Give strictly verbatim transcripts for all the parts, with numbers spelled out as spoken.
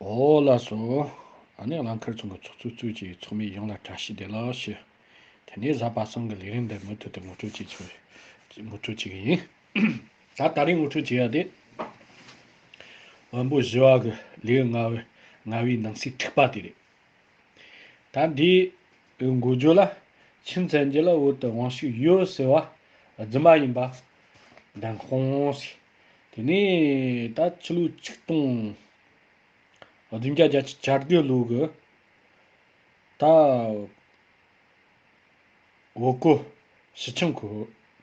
ཨོ་ལགས་སོ། ཨ་ནི་རླངས་འཁོར་ཚོང་གི་ཚོགས་གཙོས་གཙོས་ཀྱི་ཚོགས་མི་ཡོངས་ལ་བཀྲ་ཤིས་བདེ་ལེགས་ཞུ། དེ་ནས་གཟའ་པ་སངས་ཀྱི་ལས་རིམ་འདི་མུ་མཐུད་དུ་ངོ་སྤྲོད་བྱེད་ཆོག་ངོ་སྤྲོད་བྱེད་ཀྱི་ཡིན། ད་ད་རེས་ངོ་སྤྲོད་བྱེད་ཡ་དེ། དབོན་པོ་ཞི་བ་གི་ལེའུ་ལྔ་བའི་ལྔ་བའི་ནང་གསེས་དྲུག་པ་དེ་རེད། ད་འདིའི་འགོ་བརྗོད་ལ་ཆིན་བཙན་རྒྱལ་ལ་བོད་དུ་དབང་ཤུགས་ཡོད་ཟེར་བ་རྫུན་མ་ཡིན་པ་འདང་དཔོང་ཟེར། དེ་ནས་ད་ཕྱི་ལོ་ཆིག་སྟོང་བདུན་བརྒྱ་བརྒྱད་ཅུ་གྱ་དགུ་ལོ་གི་ད་འོ་ཀོ་ཞི་ཆང་ཁོ་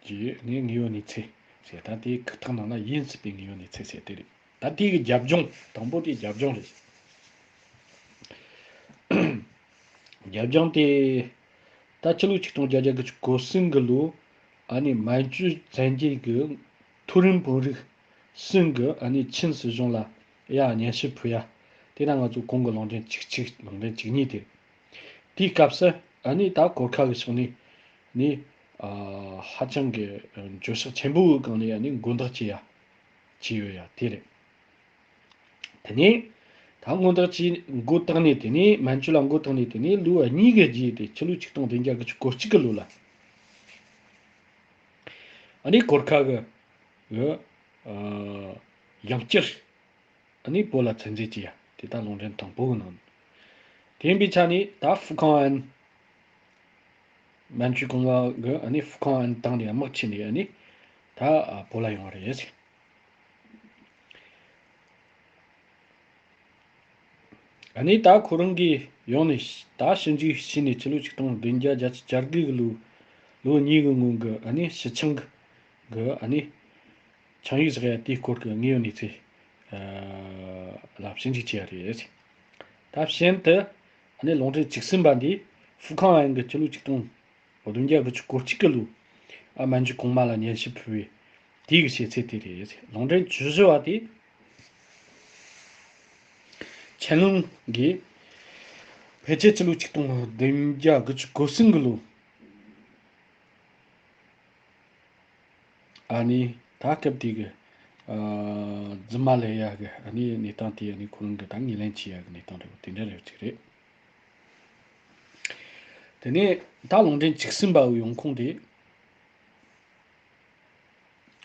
གི་ནས་དངོས་ཡོད་གནས་ཚུལ་ཟེར། ད་དེའི་ཁུག་ཐག་ནང་ལ་ཡིན་སྲིད་པའི་དངོས་ཡོད་གནས་ཚུལ་ཟེར་དེ་རེད། ད་དེའི་གི་རྒྱབ་ལྗོངས་དང་པོ་དེའི་རྒྱབ་ལྗོངས་རེད། རྒྱབ་ལྗོངས་དེ་ད་ཕྱི་ལོ་ཆིག་སྟོང་བརྒྱད་བརྒྱ་དགུ་བཅུ་གོ་གསུམ་གི་ལོ། ཨ་ནི་མན་ཇུ་བཙན་རྒྱལ་གི་མཐོ་རིམ་དཔོན་རིགས་གསུམ་གི་ཨ་ནི་ཆིན་སྲིད་གཞུང་ལ་ཡ་སྙན་ཞུ་ཕུལ་ཡ། དེ་ན་ང་ཚོ་གོང་གི་ལུང་འདྲེན་གཅིག་གཅིག་ལུང་འདྲེན་གཅིག་གཉིས་དེ། དེའི་སྐབས་སུ་ཨ་ནི་ད་གོར་ཁ་གི་ཕྱོགས་ནས་ནི་ཨ་ཧ་ཅང་གི་འགྱོད་བཤགས་ཆེན་པོའི་སྒང་ནས་ཨ་ནི་མགོ་འདག་བྱེད་ཡ་བྱས་ཡོད་ཡ་དེ་རེད། དེ་ནས་ད་མགོ་འདག་ཅིག་མགོ་བཏགས་ནས། དེ་ནས་མན་ཇུ་ལ་མགོ་བཏགས་ནས། དེ་ནས་ལོ་གཉིས་ཀྱི་རྗེས་ཏེ་ཕྱི་ལོ་ཆིག་སྟོང་བདུན་བརྒྱ་དགུ་བཅུ་གོ་གཅིག་གི་ལོ་ལ་ཨ་ནི་གོར་ཁ་གི་གི་ཨ་ཡང་བསྐྱར་ཨ་ནི་བོད་ལ་ཚན་རྩལ་གྱི་ཡ་དེ་ད་ལུང་འདྲེན་དང་པོ་གི་ནང་། དེ་ཡིན་པའི་ཆ་ནས་ད་ཧྥུ་ཁང་ཨན། མན་ཇུ་གོང་མ་གི་ཨ་ནི་ཧྥུ་ཁང་ཨན་བཏང་ནས་དམག་ཁྲིད་ནས་ཨ་ནི་ད་བོད་ལ་ཡོང་བ་རེད། ཨ་ནི་ད་ཁོ་རང་གིས་ཡོང་ནས་ད་ཞིབ་འཇུག་བྱས་ནས་ཕྱི་ལོ་ཆིག་སྟོང་བདུན་བརྒྱ་བརྒྱད་ཅུ་གྱ་དགུ་གི་ལོ་ལོ་གཉིས་ཀྱི་སྔོན་གྱི་ཨ་ནི་ཞི་ཆང་གི་ཨ་ནི་ཆང་ཡིག་ཟེར་ཡ་དེའི་སྐོར་གྱི་དངོས་ཡོད་གནས་ཚུལ་ལ་ཞིབ་འཇུག་བྱས་ཡ་རེད། ད་གཞན་དུ་ཨ་ནི་ལུང་འདྲེན་བཅུ་གསུམ་པ་འདི་ཧྥུ་ཁང་ཨན་གྱིས་ཕྱི་ལོ་ཆིག་སྟོང་བདུན་བརྒྱ་དགུ་བཅུ་གོ་གཅིག་གི་ལོ། ཨ་མན་ཇུ་གོང་མ་ལ་སྙན་ཞུ་ཕུལ་བའི་དེའི་གི་བཤད་ཚུལ་དེ་རེད། ལུང་འདྲེན་བཅུ་བཞི་བ་དེ་ཆན་ལུང་གིས་ཕལ་ཆེར་ཕྱི་ལོ་ཆིག་སྟོང་བདུན་བརྒྱ་དགུ་བཅུ་གོ་གསུམ་གི་ལོ། ཨ་ནི་ད་སྐབས་དེ་གི་ཨ་རྫུན་མ་ལབ་ཡ་གི་ཨ་ནི་གནས་སྟངས་དེ་ཨ་ནི་ཁོ་རང་གི་ད་ངོས་ལེན་བྱེད་ཡ་གི་གནས་སྟངས་རེད། དེ་འདྲ་རེད་ཅིག་རེད། དེ་ནས་ད་ལུང་འདྲེན་བཅུ་གསུམ་པའི་ཡོང་ཁུངས་དེ།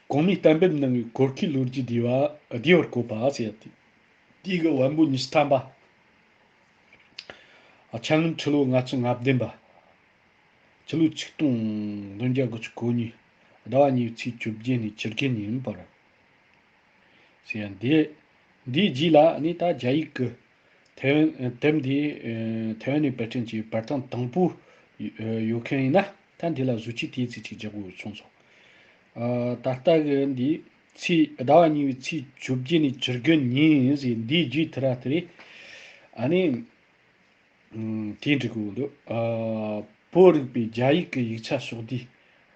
གོང་མས་གཏན་འབེབས་གནང་བའི་གོར་ཁའི་ལོ་རྒྱུས་བསྡུས་པ་བསྡུས་པར་བཀོད་པ་ཟེར་ཡ་དེ། དེའི་གི་བོན་པོ་ཉི་ཤུ་ཐམ་པ། ཨ་ཆན་ལུང་ཕྱི་ལོ་ལྔ་བཅུ་ང་བདུན་པ། ཕྱི་ལོ་ཆིག་སྟོང་བདུན་བརྒྱ་དགུ་བཅུ་གོ་གཉིས་ཟླ་བ་གཉིས་པའི་ཚེས་བཅོ་བརྒྱད་ནས་བཅུ་དགུ་ཉིན་བར། ཟེར་ཡ་འདི། འདིའི་རྗེས་ལ་ནི་ད་རྒྱ་ཡིག་གི་ཐའེ་ཝན་དེབ་འདི་ཐའེ་ཝན་ནས་པར་སྐྲུན་གྱི་པར་ཐེངས་དང་པོ་ཡོད་མཁན་ཡིན་ན། ད་འདི་ལ་བཟོ་བཅོས་དེའི་ཚིག་ཅིག་རྒྱག་དགོས་བྱུང་སོང་། ཨ་ད་ལྟ་གི་འདི་ཚེས་ཟླ་བ་གཉིས་པའི་ཚེས་བཅོ་བརྒྱད་ནས་བཅུ་དགུ་ཉིན་ཟེར། འདིའི་རྗེས་དེ་ར་དེ་རེད། ཨ་ནི། ཨུམ། དེ་འབྲི་དགོས་འདུག་ཨ་བོད་རིག་པའི་རྒྱ་ཡིག་གི་ཡིག་ཆ་ཕྱོགས་བསྡུས་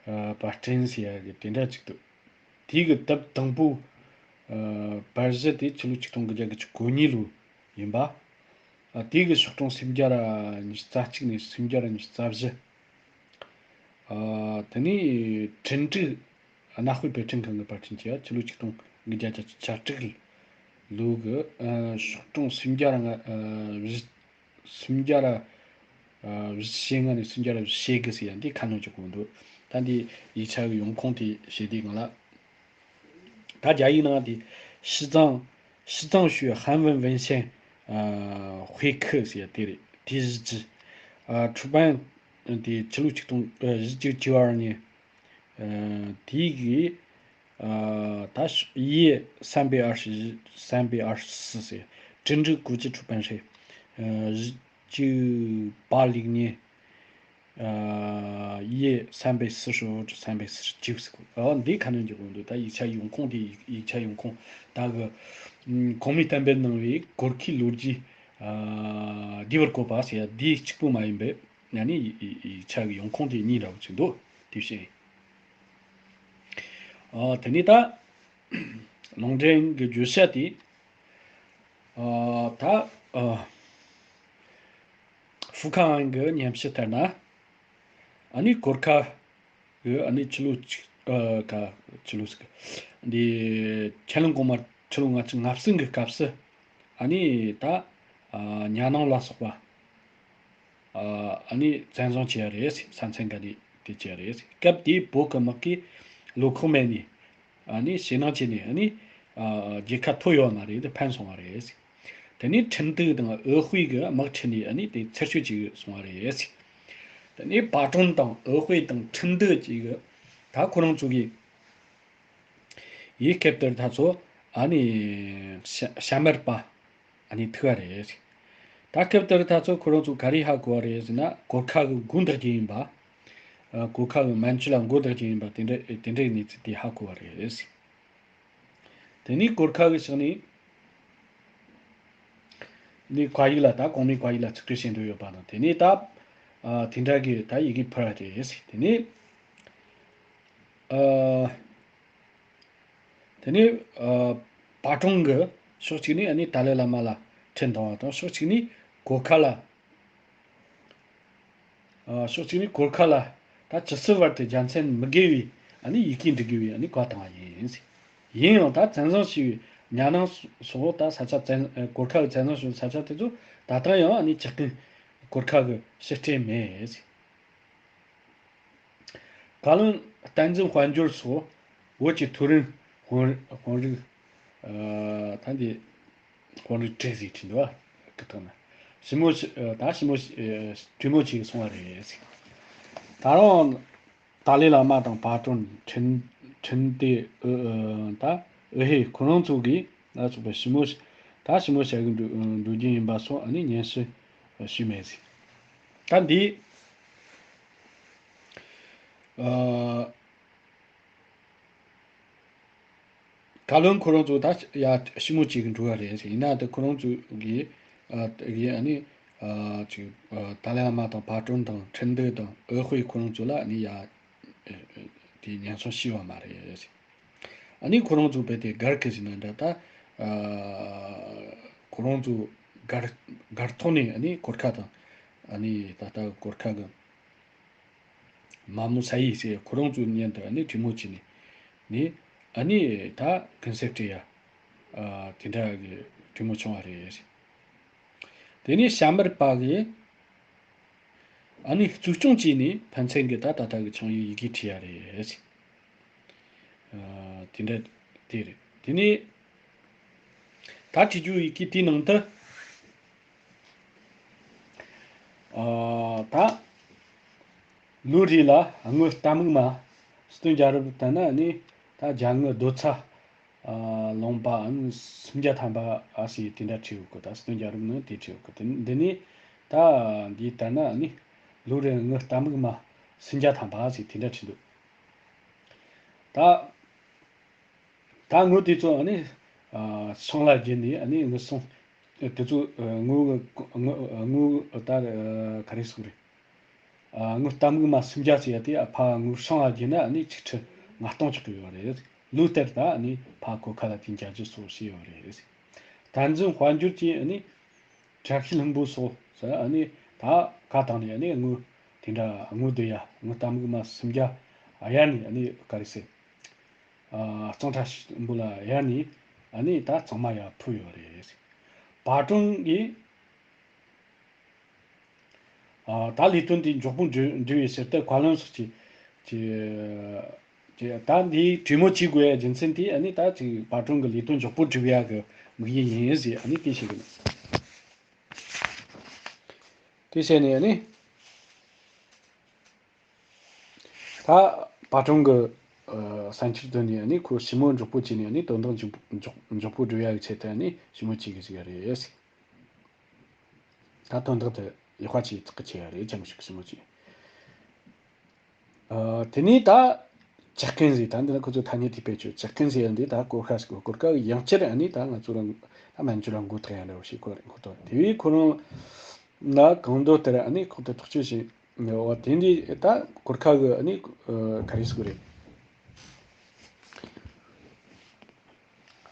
ཨ་པར་སྐྲུན་ཟེར་ཡ་གི་དེ་འདྲ་ཅིག་འདུག་དེའི་གི་དེབ་དང་པོ་ཨ་པར་གཞི་དེ་ཕྱི་ལོ་ཆིག་སྟོང་དགུ་བརྒྱ་དགུ་བཅུ་གོ་གཉིས་ལོ་ཡིན་པ། ཨ་དེའི་གི་ཤོག་གྲངས་སུམ་བརྒྱ་ར་ཉི་ཤུ་རྩ་གཅིག་ནས་སུམ་བརྒྱ་ར་ཉི་ཤུ་རྩ་བཞི། ཨ་དེ་ནས་ཁྲིན་ཀྲིག་གནའ་དཔེ་པར་སྐྲུན་ཁང་གི་པར་སྐྲུན་གྱིས་ཕྱི་ལོ་ཆིག་སྟོང་དགུ་བརྒྱ་བརྒྱད་ཅུ་གྱ་དྲུག་ལོ་གི་ཨ་ཤོག་གྲངས་སུམ་བརྒྱ་ར་ལྔ་ཨ་བཞི། སུམ་བརྒྱ་ར་ཨ་བཞི་ཞེ་ལྔ་ནས་སུམ་བརྒྱ་ར་བཞི་ཞེ་དགུ་ཟེར་ཡ་འདི་ཁ་སྣོན་བྱེད་དགོས་འདུག་ད་འདི་ཡིག་ཆ་གི་ཡོང་ཁུངས་དེ་བཤད་དུས་སྒང་ལ། ད་རྒྱ་ཡིག་ནང་དེ་西藏西藏学韩文文献ཨ་会课ཟེར་ཡ་དེ་རེད། དེ་གཞི་བཅུ་ཨ་出版དེ་ཕྱི་ལོ་ཆིག་སྟོང་ཨ་བཞི་བཅུ་གཅིག་པ་ནས་ཨ་དེ་གི་ཨ་ད་ཡེ་三百二十三百二十四ཟེར། 政治估计出版社ཨ་བཞི་བཅུ་པ་ལིག་ནས། ཨ་ཡེ་三百四十三百四十九ཟེར། ཨ་འདི་ཁ་སྣོན་རྒྱག་དགོས་འདུག་ད་ཡིག་ཆ་ཡོང་ཁུངས་དེ་ཡིག་ཡིག་ཆ་ཡོང་ཁུངས་ད་གི་ཨུམ་གོང་མའི་གཏན་འབེབས་གནང་བའི་གོར་ཁའི་ལོ་རྒྱུས་ཨ་བསྡུས་པར་བཀོད་པ་ཟེར་ཡ་འདི་གཅིག་པུ་མ་ཡིན་པའི་ཡ་ནི་ཡིག་ཡིག་ཡིག་ཆ་གི་ཡོང་ཁུངས་དེ་གཉིས་འདྲ་བོ་ཅིག་འདུག་དེ་བཤད། ཨ་དེ་ནས་ད་ལུང་འདྲེན་གྱི་བརྗོད་བྱ་དེ་ཨ་ད་ཨ་ཧྥུ་ཁང་ཨན་གྱི་སྙན་ཞུ་ལྟར་ན། ཨ་ནི་གོར་ཁ་གི་ཨ་ནི་ཕྱི་ལོ་གཅིག་ཨ་ཁ་ཕྱི་ལོ་ཟིག་འདི་ཆན་ལུང་གོང་མ་ཕྱི་ལོ་ལྔ་བཅུ་ང་གསུམ་གི་སྐབས་སུ་ ཨ་ནི་ད་ཨ་ཉ་ནང་ལ་སོགས་པ་ཨ་ཨ་ནི་བཙན་བཟུང་བྱས་རེད། ས་མཚམས་འགའ་ནས་དེ་བྱས་རེད། སྐབས་དེའི་བོད་ཀྱི་དམག་གིས་བློ་ཁོག་མེད་ནས་ཨ་ནི་ཞེད་སྣང་བྱས་ནས་ཨ་ནི་ཨ་རྒྱལ་ཁ་ཐོབ་ཡོད་མ་རེད། དེ་ཕན་སོང་བ་རེད། དེ་ནས་ཁྲིན་ཏུའུ་དང་འོས་ཧུའེ་གི་དམག་ཁྲིད་ནས་ཨ་ནི་དེ་ཚར་གཅོད་བྱས་སོང་བ་རེད། དེ་ནས་པ་ཀྲུང་དང་འོས་ཧུའེ་དང་ཁྲིན་ཏུའུ་བཅས་ཀྱིས་ད་ཁོ་རང་ཚོ་གི་ཡིས་སྐབས་དེར་ད་ཚོ་ཨ་ནི་ཤ་ཤ་མར་པ་ཨ་ནི་ཐུག་པ་རེད། ད་སྐབས་དེར་ད་ཚོ་ཁོ་རང་ཚོ་ག་རེ་ཧ་གོ་བ་རེད་ཟེར་ན། གོར་ཁ་གི་མགོ་འདེགས་རྒྱུ་ཡིན་པ། ཨ་གོར་ཁ་གི་མན་ཇུ་ལ་མགོ་འདེགས་རྒྱུ་ཡིན་པ་དེ་འདྲ་དེ་འདྲའི་གནས་ཚུལ་དེ་ཧ་གོ་བ་རེད། དེ་ནས་གོར་ཁ་གི་ཕྱོགས་ནས་ནི་བཀའ་ཡིག་ལ་ད་གོང་མའི་བཀའ་ཡིག་ལ་ཐུགས་ཁུར་བྱེད་འདོད་ཡོད་པ་དང་། དེ་ནས་ད་ཨ་དེ་འདྲ་གི་ད་ཡི་གེ་ཕུལ་བ་རེད། དེ་ནས་ཨ་དེ་ནས་ཨ་པ་ཀྲུང་གི་ཕྱོགས་གཅིག་ནས་ཨ་ནི་ཏཱ་ལའི་བླ་མ་ལ་འཕྲིན་བཏང་བ་དང་། ཕྱོགས་གཅིག་ནས་གོར་ཁ་ལ། ཨ་ཕྱོགས་གཅིག་ནས་གོར་ཁ་ལ་ད་ཇི་སྲིད་བར་དུ་རྒྱལ་མཚན་མི་དགོས་པའི་ཨ་ནི་ཡི་གེ་འབྲི་དགོས་པའི་ཨ་ནི་བཀའ་བཏང་བ་ཡིན། ཡིན་ཡང་ད་བཙན་བཟུང་བྱས་པའི་ཉ་ནང་སོགས་ད་ས་ཆ་བཙན་ཨ་གོར་ཁ་གི་བཙན་བཟུང་བྱས་པའི་ས་ཆ་དེ་ཚོ་ད་ལྟ་ཡང་ཨ་ནི་ཇག་རྐུན་གོར་ཁ་གི་ཕྱིར་སྤྲད་མེད། བཀའ་བློན་བསྟན་འཛིན་དཔལ་འབྱོར་སོགས་བོད་ཀྱི་མཐོ་རིམ་དཔོན་དཔོན་རིགས་ཨ་ད་འདི་དཔོན་རིགས་གྲས་ཟིག་ཁྲིད་འདུག་བ། ཀི་ཐོག་ན་ཞི་མོ་ཞི་ཨ་ད་ཞི་མོ་ཞི་ཨ་གྲོས་མོལ་བྱེད་གི་སོང་བ་རེད། ད་རུང་ཏཱ་ལའི་བླ་མ་དང་པ་ཀྲུང་ཁྲིན་ཁྲིན་ཏེ་ཨུ་ཨུ་ད་ཨུ་ཧེ་ཁོ་རང་ཚོ་གིས་ལ་སོགས་པ་ཞི་མོ་ཞི་ད་ཞི་མོ་བྱ་གི་འགྲོ་འགྲོ་རྒྱུ་ཡིན་པ་སོགས་ཨ་ནི་སྙན་ཞུ་ཞུས་མེད་ཟིག་ད་འདི། ཨ། བཀའ་བློན་ཁོ་རང་ཚོ་ད་ཡ་ཞི་མོ་གཅིག་གི་འགྲོ་བ་རེད། ཡིན་ན་ད་ཁོ་རང་ཚོ་གིས་ཨ་གིས་ཨ་ནི་ཨ་ཅིག་ཨ་ཏཱ་ལའི་བླ་མ་དང་པ་ཀྲུང་དང་ཁྲིན་ཏུའུ་དང་འོས་ཧུའེ་ཁོ་རང་ཚོ་ལ་ཨ་ནི་ཡ་ཨ་དེ་ཉན་སོང་ཞུས་པ་མ་རེད། ཨ་ནི་ཁོ་རང་ཚོ་རྦད་དེ་སྒར་གི་ཟིན་ན་འདྲ་ད་ཨ་ཁོ་རང་ཚོ་སྒར་སྒར་ཐོག་ནས་ཨ་ནི་གོར་ཁ་དང་ཨ་ནི་ད་ལྟ་གོར་ཁ་གི་མ་མོ་ས་ཡི་ཟེར་ཁོ་རང་ཚོའི་མཉམ་དུ་ཨ་ནི་གྲོས་མོལ་བྱས་ནས་ནི་ཨ་ནི་ད་གུན་གསབ་སྤྲད་ཡ་ཨ་དེ་འདྲ་གི་གྲོས་མོལ་བྱུང་བ་རེད། དེ་ནས་ཤ་མར་པ་གི་ཨ་ནི་གཙོ་སྐྱོང་བྱས་ནས་ཕན་ཚུན་གི་ད་ད་ལྟ་གི་ཆིངས་ཡིག་ཡི་གེ་བྲིས་ཡ་རེད། ཨ་དེ་འདྲ་དེ་རེད། དེ་ནས་ད་བྲིས་རྒྱུ་ཡི་གེ་དེའི་ནང་དུ་ཨ་ད་ལོ་རེ་ལ་དངུལ་རྟ་རྨིག་མ་སྟོང་བརྒྱ་རུབ་བཏང་ན་ནི་ད་རྒྱ་དངུལ་རྡོ་ཚ་ཨ་ལོངས་པའམ་སུམ་བརྒྱ་ཐམ་པ་ཨ་ཟེར་དེ་འདྲ་བྲིས་ཡོད་གི། ད་སྟོང་བརྒྱ་རུབ་ནི་དེ་བྲིས་ཡོད་གི། དེ་འདི་ནི་ད་འདི་ལྟར་ན་ནི་ལོ་རེ་དངུལ་རྟ་རྨིག་མ་སུམ་བརྒྱ་ཐམ་པ་ཨ་ཟེར་དེ་འདྲ་བྲིས་འདུག་ད། ད་དངུལ་དེ་ཚོ་ཨ་ནི་ཨ་སྲང་ལ་བརྒྱུད་ནས་ཨ་ནི་དངུལ་སྲང་དེ་ཚོ་ཨ་དངུལ་དངུལ་དངུལ་ད་ཨ་ག་རེ་ཟེར་དགོས་རེད། ཨ་དངུལ་རྟ་རྨིག་མ་སུམ་བརྒྱ་ཟེར་ཡ་དེ་ཨ་ཕ་དངུལ་སྲང་ལ་བརྒྱུད་ན་ཨ་ནི་ཆིག་ཁྲི་ལྔ་སྟོང་ཆགས་ཀྱི་ཡོད་རེད། ལོ་ལྟར་ད་ཨ་ནི་ཕ་གོར་ཁ་ལ་དེ་འཇལ་རྒྱུ་སོགས་བྱས་ཡོད་རེད། བསྟན་འཛིན་དཔལ་འབྱོར་གྱིས་ཨ་ནི་བཀྲ་ཤིས་ལྷུན་པོ་སོགས་ཟེར་ཨ་ནི་ད་བཀའ་བཏང་ནས་ཨ་ནི་དངུལ་དེ་འདྲ་དངུལ་བསྡུ་ཡ་དངུལ་རྟ་རྨིག་མ་སུམ་བརྒྱ་གཡར་ནས་ཨ་ནི་ག་རེ་ཟེར། ཨ་གཙང་ཁྲ་ཞིམ་པོ་ལ་གཡར་ནས་ཨ་ནི་ད་གཙང་མ་ཡར་ཕུལ་ཡོད་རེད། པ་ཀྲུང་གིས་ཨ་ད་ལས་དོན་དེ་མགྱོགས་པོ་འགྲུབ་འགྲུབ་ཡོད་ཟེར་ཏེ་བཀའ་བློན་སོགས་ཀྱིས་ཀྱི་ཀྱི་ད་འདིའི་གྲོས་མོལ་བྱེད་དགོས་ཡ་རྒྱུ་མཚན་དེ་ཨ་ནི་ད་ཅིག་པ་ཀྲུང་གི་ལས་དོན་མགྱོགས་པོ་འགྲུབ་ཡ་གི་དམིགས་ཡུལ་ཡིན་ཟེར་ཨ་ནི་དེ་བཤད་གི་འདུག་དེ་བཤད་ནས་ཨ་ནི། ད་པ་ཀྲུང་གི་ཨ་བསམ་འཆར་བཏོན་ནས་ཨ་ནི་ཁོ་ཞི་མོལ་མགྱོགས་པོ་བྱས་ནས་ཨ་ནི་དོན་དག་མགྱོགས་མགྱོགས་མགྱོགས་པོ་སྒྲུབ་ཡ་གི་ཆེད་དུ་ཨ་ནི་ཞི་མོལ་བྱེད་གི་ཟིག་རེད། ད་དོན་དག་དེ་ཡག་པ་ཅིག་བརྩེགས་ཀྱི་ཆེ་ཡ་རེད། ཅང་ཞིག་ཞི་མོལ་བྱེད། ཨ་དེ་ནས་ད་ཇག་རྐུན་ཟེར། ད་འདི་ན་ཁོ་ཚོ་ཐ་སྙད་དེ་སྤེལ་ཆོག་ཇག་རྐུན་ཟེར་ཡ་འདི་ད་གོར་ཁ་ཟིག་གོ་གོར་ཁ་ཡང་བསྐྱར་ཨ་ནི་ད་ང་ཚོ་རང་ད་མན་ཇུ་ལ་མགོ་བཏགས་ཡ་འདྲ་བོ་ཞིག་ཁོ་རེད། ཁོ་ཐོག་དེ་བས་ཁོ་རང་ལ་གང་འདོད་ལྟར་ཨ་ནི་ཁོ་ཐོག་ཐག་གཅོད་བྱས། འོ་དེ་འདི་ད་གོར་ཁ་གི་ཨ་ནི་ཨ་ག་རེ་ཟེར་དགོས་རེད།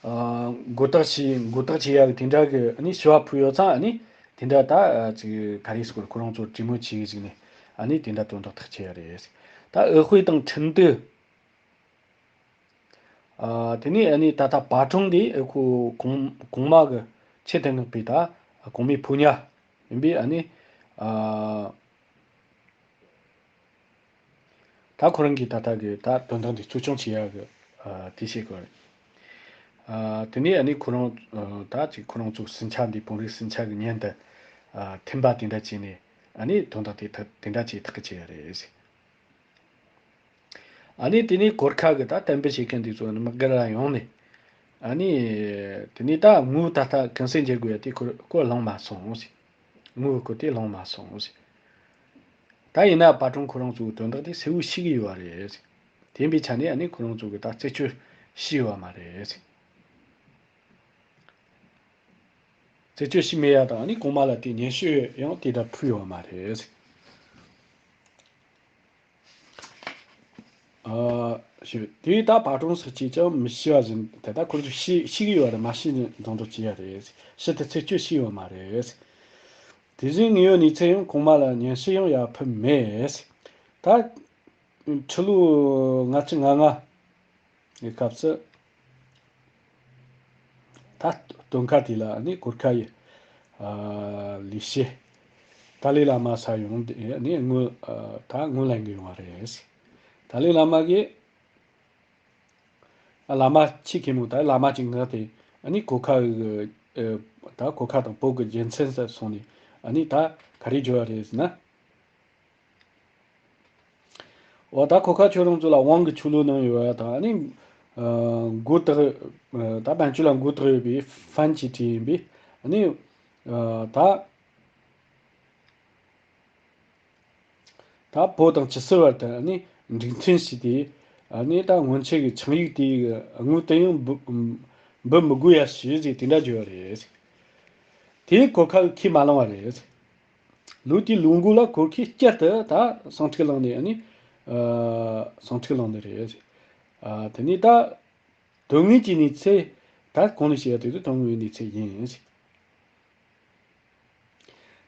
ཨ་མགོ་བཏགས་བྱས་མགོ་བཏགས་བྱེད་ཡག་གི་དེ་འདྲ་གི་ཨ་ནི་ཞུ་བ་ཕུལ་ཡོད་ཙང་ཨ་ནི་དེ་འདྲ་ད་ཨ་ཅིག་ག་རེ་ཟེར་དགོས་རེད། ཁོ་རང་ཚོ་གྲོས་མོལ་བྱས་གི་ཅིག་ནས་ཨ་ནི་དེ་འདྲ་དོན་དག་ཐག་བཅད་ཡ་རེད། ད་འོས་ཧུའེ་དང་ཁྲིན་ཏུའུ། ཨ་དེ་ནས་ཨ་ནི་ད་ལྟ་པ་ཀྲུང་གིས་ཨ་ཁོ་གོང་གོང་མ་གི་ ཆེས་གཏན་འཁེལ་བའི་ད་གོང་མའི་ཕོ་ཉ་ཡིན་པས། ཨ་ནི་ཨ་ད་ཁོ་རང་གིས་ད་ལྟ་གི་ད་དོན་དག་འདི་གཙོ་སྐྱོང་བྱེད་ཡག་གི་ཨ་དེ་བྱེད་དགོས་རེད། ཨ་དེ་ནས་ཨ་ནི་ཁོ་རང་ཨ་ད་ཅིག་ཁོ་རང་ཚོ་སྲིན་ཆགས་འདི་བོད་རིགས་སྲིན་ཆགས་ཀྱི་ཉེན་དུ་ཨ་ཐིམ་པ་དེ་འདྲ་བྱས་ནས། ཨ་ནི་དོན་དག་དེ་ཐ་དེ་འདྲ་བྱེད་ཐག་གི་བྱེད་ཡ་རེད། ཨ་ནི་དེ་ནས་གོར་ཁ་གི་ད་གཏན་འབེབས་བྱེད་མཁན་དེ་ཚོ་ནི་དམག་སྒར་ལ་ཡོང་ནས། ཨ་ནི་དེ་ནས་ད་དངུལ་ད་ལྟ་གུང་སེང་འཇལ་དགོས་ཡ་དེ་ཁོ་ཁོ་ལོང་མ་སོང་ཟེར། དངུལ་ཁོ་དེ་ལོང་མ་སོང་ཟེར། ད་ཡིན་ན་པ་ཀྲུང་ཁོ་རང་ཚོའི་དོན་དག་དེ་གསལ་བོ་ཤེས་ཀྱི་ཡོད་རེད་ཟེར། དེ་ཡིན་པའི་ཆ་ནས་ཨ་ནི་ཁོ་རང་ཚོ་གི་ད་རྩད་གཅོད་བྱས་ཡོད་མ་རེད་ཟེར། རྩད་གཅོད་བྱས་མེད་ཡ་དང་། ཨ་ནི་གོང་མ་ལ་དེ་སྙན་ཞུ་ཡང་དེ་ལྟར་ཕུལ་ཡོད་མ་རེད་ཟེར། ཨ་ཞུ་དེ་ད་པ་ཀྲུང་སོགས་ཀྱིས་ཀྱང་མི་ཤེས་པ་བཞིན། དེ་ད་ཁོ་ཚོས་ཤེས་ཤེས་ཀྱི་ཡོད་རེད། མ་ཤེས་ནས་མདོག་མདོག་བྱེད་ཡ་རེད། ཕྱི་དུ་རྩད་གཅོད་བྱས་ཡོད་མ་རེད། དེ་བཞིན་དངོས་ཡོད་གནས་ཚུལ་ཡང་གོང་མ་ལ་སྙན་ཞུ་ཡང་ཡར་ཕུལ་མེད། ད་ཕྱི་ལོ་ལྔ་བཅུ་ང་ལྔ་གི་སྐབས་སུ། ད་སྟོན་ཁ་དེ་ལ་ནི་གོར་ཁ་ཡི་ཨ་ལས་བྱེད་ཏཱ་ལའི་བླ་མ་ས་ཡོང་དེ་ནི་དངུལ་ཨ་ད་དངུལ་ལེན་གི་ཡོང་བ་རེད། ཏཱ་ལའི་བླ་མ་གིས་ཨ་བླ་མ་ཆེ་གེ་མོ་ད་བླ་མ་ཅིག་མངགས་ཏེ། ཨ་ནི་གོར་ཁ་གི་ཨ་ད་གོར་ཁ་དང་བོད་ཀྱི་རྒྱལ་མཚན་སར་སོང་ནས། ཨ་ནི་ད་ག་རེ་བརྗོད་པ་རེད་ཟེར་ན། འོ་ད་གོར་ཁ་ཁྱོད་རང་ཚོ་ལ་དབང་གི་ཆོས་ལུགས་གནང་ཡོད་ཡ་དང་། ཨ་ནི་ཨ་མགོ་བཏགས་ཨ་ད་བན་ཆོས་ལ་མགོ་བཏགས་ཡོད་པའི་ཧྥན་གྱི་བྲིས་ཡིན་པས། ཨ་ནི་ཨ་ད་ད་བོད་དང་ཇི་སྲིད་བར་དུ་ཨ་ནི་འགྲིག་མཐུན་བྱས་ཏེ། ཨ་ནི་ད་སྔོན་ཆད་ཀྱི་ཆིངས་ཡིག་དེའི་དངུལ་དེ་ཡང་འབུ་འབུལ་མི་དགོས་ཡ་བྱས་ཟེར་དེ་འདྲ་བརྗོད་པ་རེད། དེས་གོར་ཁ་གིས་ཁས་མ་བླངས་པ་རེད། ལོ་དེའི་ལོ་མགོ་ལ་གོར་ཁས་བསྐྱར་དུ་ད་སེང་ཁྲི་ལངས་ནས། ཨ་ནི་ཨ་སེང་ཁྲི་ལངས་ནི་རེད། ཨ་དེ་ནས་ད་དོན་དངོས་ཀྱི་གནས་ཚུལ། ད་གོང་ནས་བཤད་ཡ་དེ་ཚོ་དོན་དངོས་གནས་ཚུལ་ཡིན།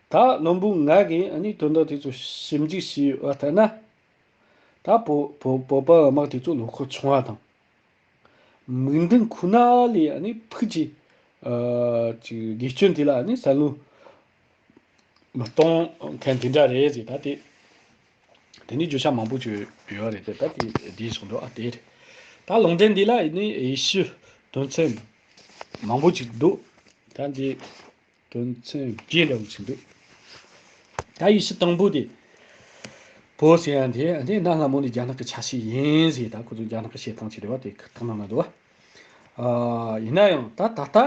ད་བློན་པོ་ང་གིས་ཨ་ནི་དོན་དག་དེ་ཚོ་ཞིབ་འཇུག་བྱས་པ་ལྟར་ན། ད་བོད་བོད་བོད་པ་དམག་དེ་ཚོ་ལོ་ཁོག་ཆུང་བ་དང་། མིག་མདུན་ཁོ་ན་ལས་ཨ་ནི་ཕུགས་ཀྱི་ཨ་ཅིག་དགེ་སྐྱོན་དེ་ལ་ཨ་ནི་བསམ་བློ་མི་གཏོང་མཁན་དེ་འདྲ་རེད་ཟེར། ད་དེ་དེ་ནི་བརྗོད་བྱ་མང་པོ་ཅིག་ཡོད་རེད་དེ། ད་དེ་འདིའི་གཞུང་དུ་ཨ་དེ་རེད། ད་ལུང་འདྲེན་འདི་ལ་ཨ་ནི་དབྱེ་ཞིབ་དོན་ཚན་མང་པོ་ཅིག་འདུག་ད་འདི་དོན་ཚན་བརྒྱད་འདྲ་བོ་ཅིག་འདུག་ད་དབྱེ་ཞིབ་དང་པོ་དེ། བོད་ཟེར་ཡ་དེ་དེ་གནའ་སྔ་མོ་ནས་རྒྱ་ནག་གི་ཆ་ཤས་ཡིན་ཟེར། ད་ཁོ་ཚོ་རྒྱ་ནག་གི་བཤད་སྟངས་ཅིག་རེད་བ། དེ་ཁ་ཐག་ནང་ན་འདུག་བ། ཨ་ཡིན་ན་ཡང་ད་ད་ལྟ་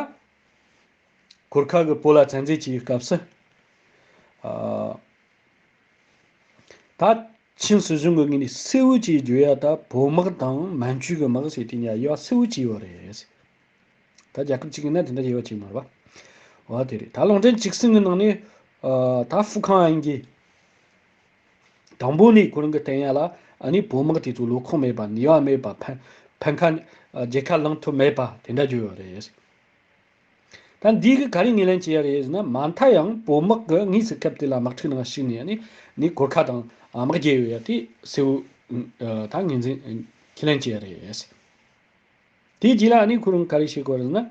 གོར་ཁ་གིས་བོད་ལ་བཙན་འཛུལ་བྱེད་པའི་སྐབས་སུ། ཨ་ད་ཆིན་སྲིད་གཞུང་གི་ངོས་ནས་གསལ་བོ་བྱས་བརྗོད་ཡ། ད་བོད་དམག་དང་མན་ཇུའི་དམག་ཟེར་དེ་གཉིས་དབྱེ་བ་གསལ་བོ་བྱས་ཡོད་རེད། ད་རྒྱལ་ཁབ་གཅིག་ཡིན་ན་དེ་འདྲ་དབྱེ་བ་བྱས་མ་རེད་བ། འོ་དེ་རེད། ད་ལུང་འདྲེན་བཅུ་གསུམ་གི་ནང་ནས་ཨ་ད་ཧྥུ་ཁང་ཨན་གྱིས་དང་པོ་ནས་ཁོ་རང་གིས་བསྟན་ཡ་ལ། ཨ་ནི་བོད་དམག་དེ་ཚོ་ལོ་ཁོག་མེད་པ། ནུས་པ་མེད་པ། ཕན་ཕན་ཁ་ཨ་རྒྱལ་ཁ་བླང་ཐུབ་མེད་པ་དེ་འདྲ་བརྗོད་ཡོད་རེད། ད་འདི་གིས་ག་རེ་ངོས་ལེན་བྱེད་ཡ་རེད་ཟེར་ན། མ་མཐའ་ཡང་བོད་དམག་གིས་དངོས་སུ་སྐབས་དེ་ལ་དམག་འཁྲུག་ནང་ཞུགས་ནས། ཨ་ནི་ནི་གོར་ཁ་དང་དམག་རྒྱག་ཡོད་ཡ་དེ་གསལ་བོ་ད་ངོས་འཛིན་ཁས་ལེན་བྱེད་ཡ་རེད། དེའི་རྗེས་ལ་ཨ་ནི་ཁོ་རང་ག་རེ་བྱེད་དགོས་རེད་ཟེར་ན།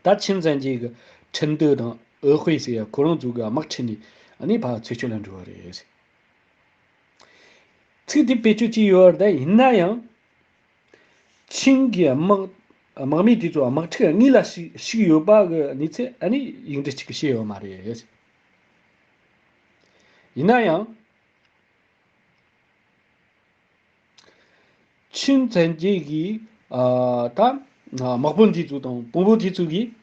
ད་ཆིན་བཙན་རྒྱལ་གྱི་ཁྲིན་ཏུའུ་དང་འོས་ཧུའེ་ཟེར་ཡ་ཁོ་རང་ཚོ་གི་དམག་ཁྲིད་ནས། ཨ་ནི་ཕར་ཚོ་ཆུ་ལ་འགྲོ་བ་རེད། ཚིག་དེ་བེད་སྤྱོད་བྱས་ཡོད་རེད། ད་ཡིན་ན་ཡང་། ཆིན་གྱི་དམག་དམག་མི་དེ་ཚོ་དམག་འཁྲུག་དངོས་ལ་ཞུགས་ཞུགས་ཡོད་པ་གི་གནས་ཚུལ་ཨ་ནི་ཡིག་འབྲུ་གཅིག་གིས་བཤད་ཡོད་མ་རེད། ཡིན་ན་ཡང་། ཆིན་བཙན་རྒྱལ་གྱི་ཨ་ད་དམག་དཔོན་དེ་ཚོ་དང་དཔོན་པོ་དེ་ཚོ་གིས།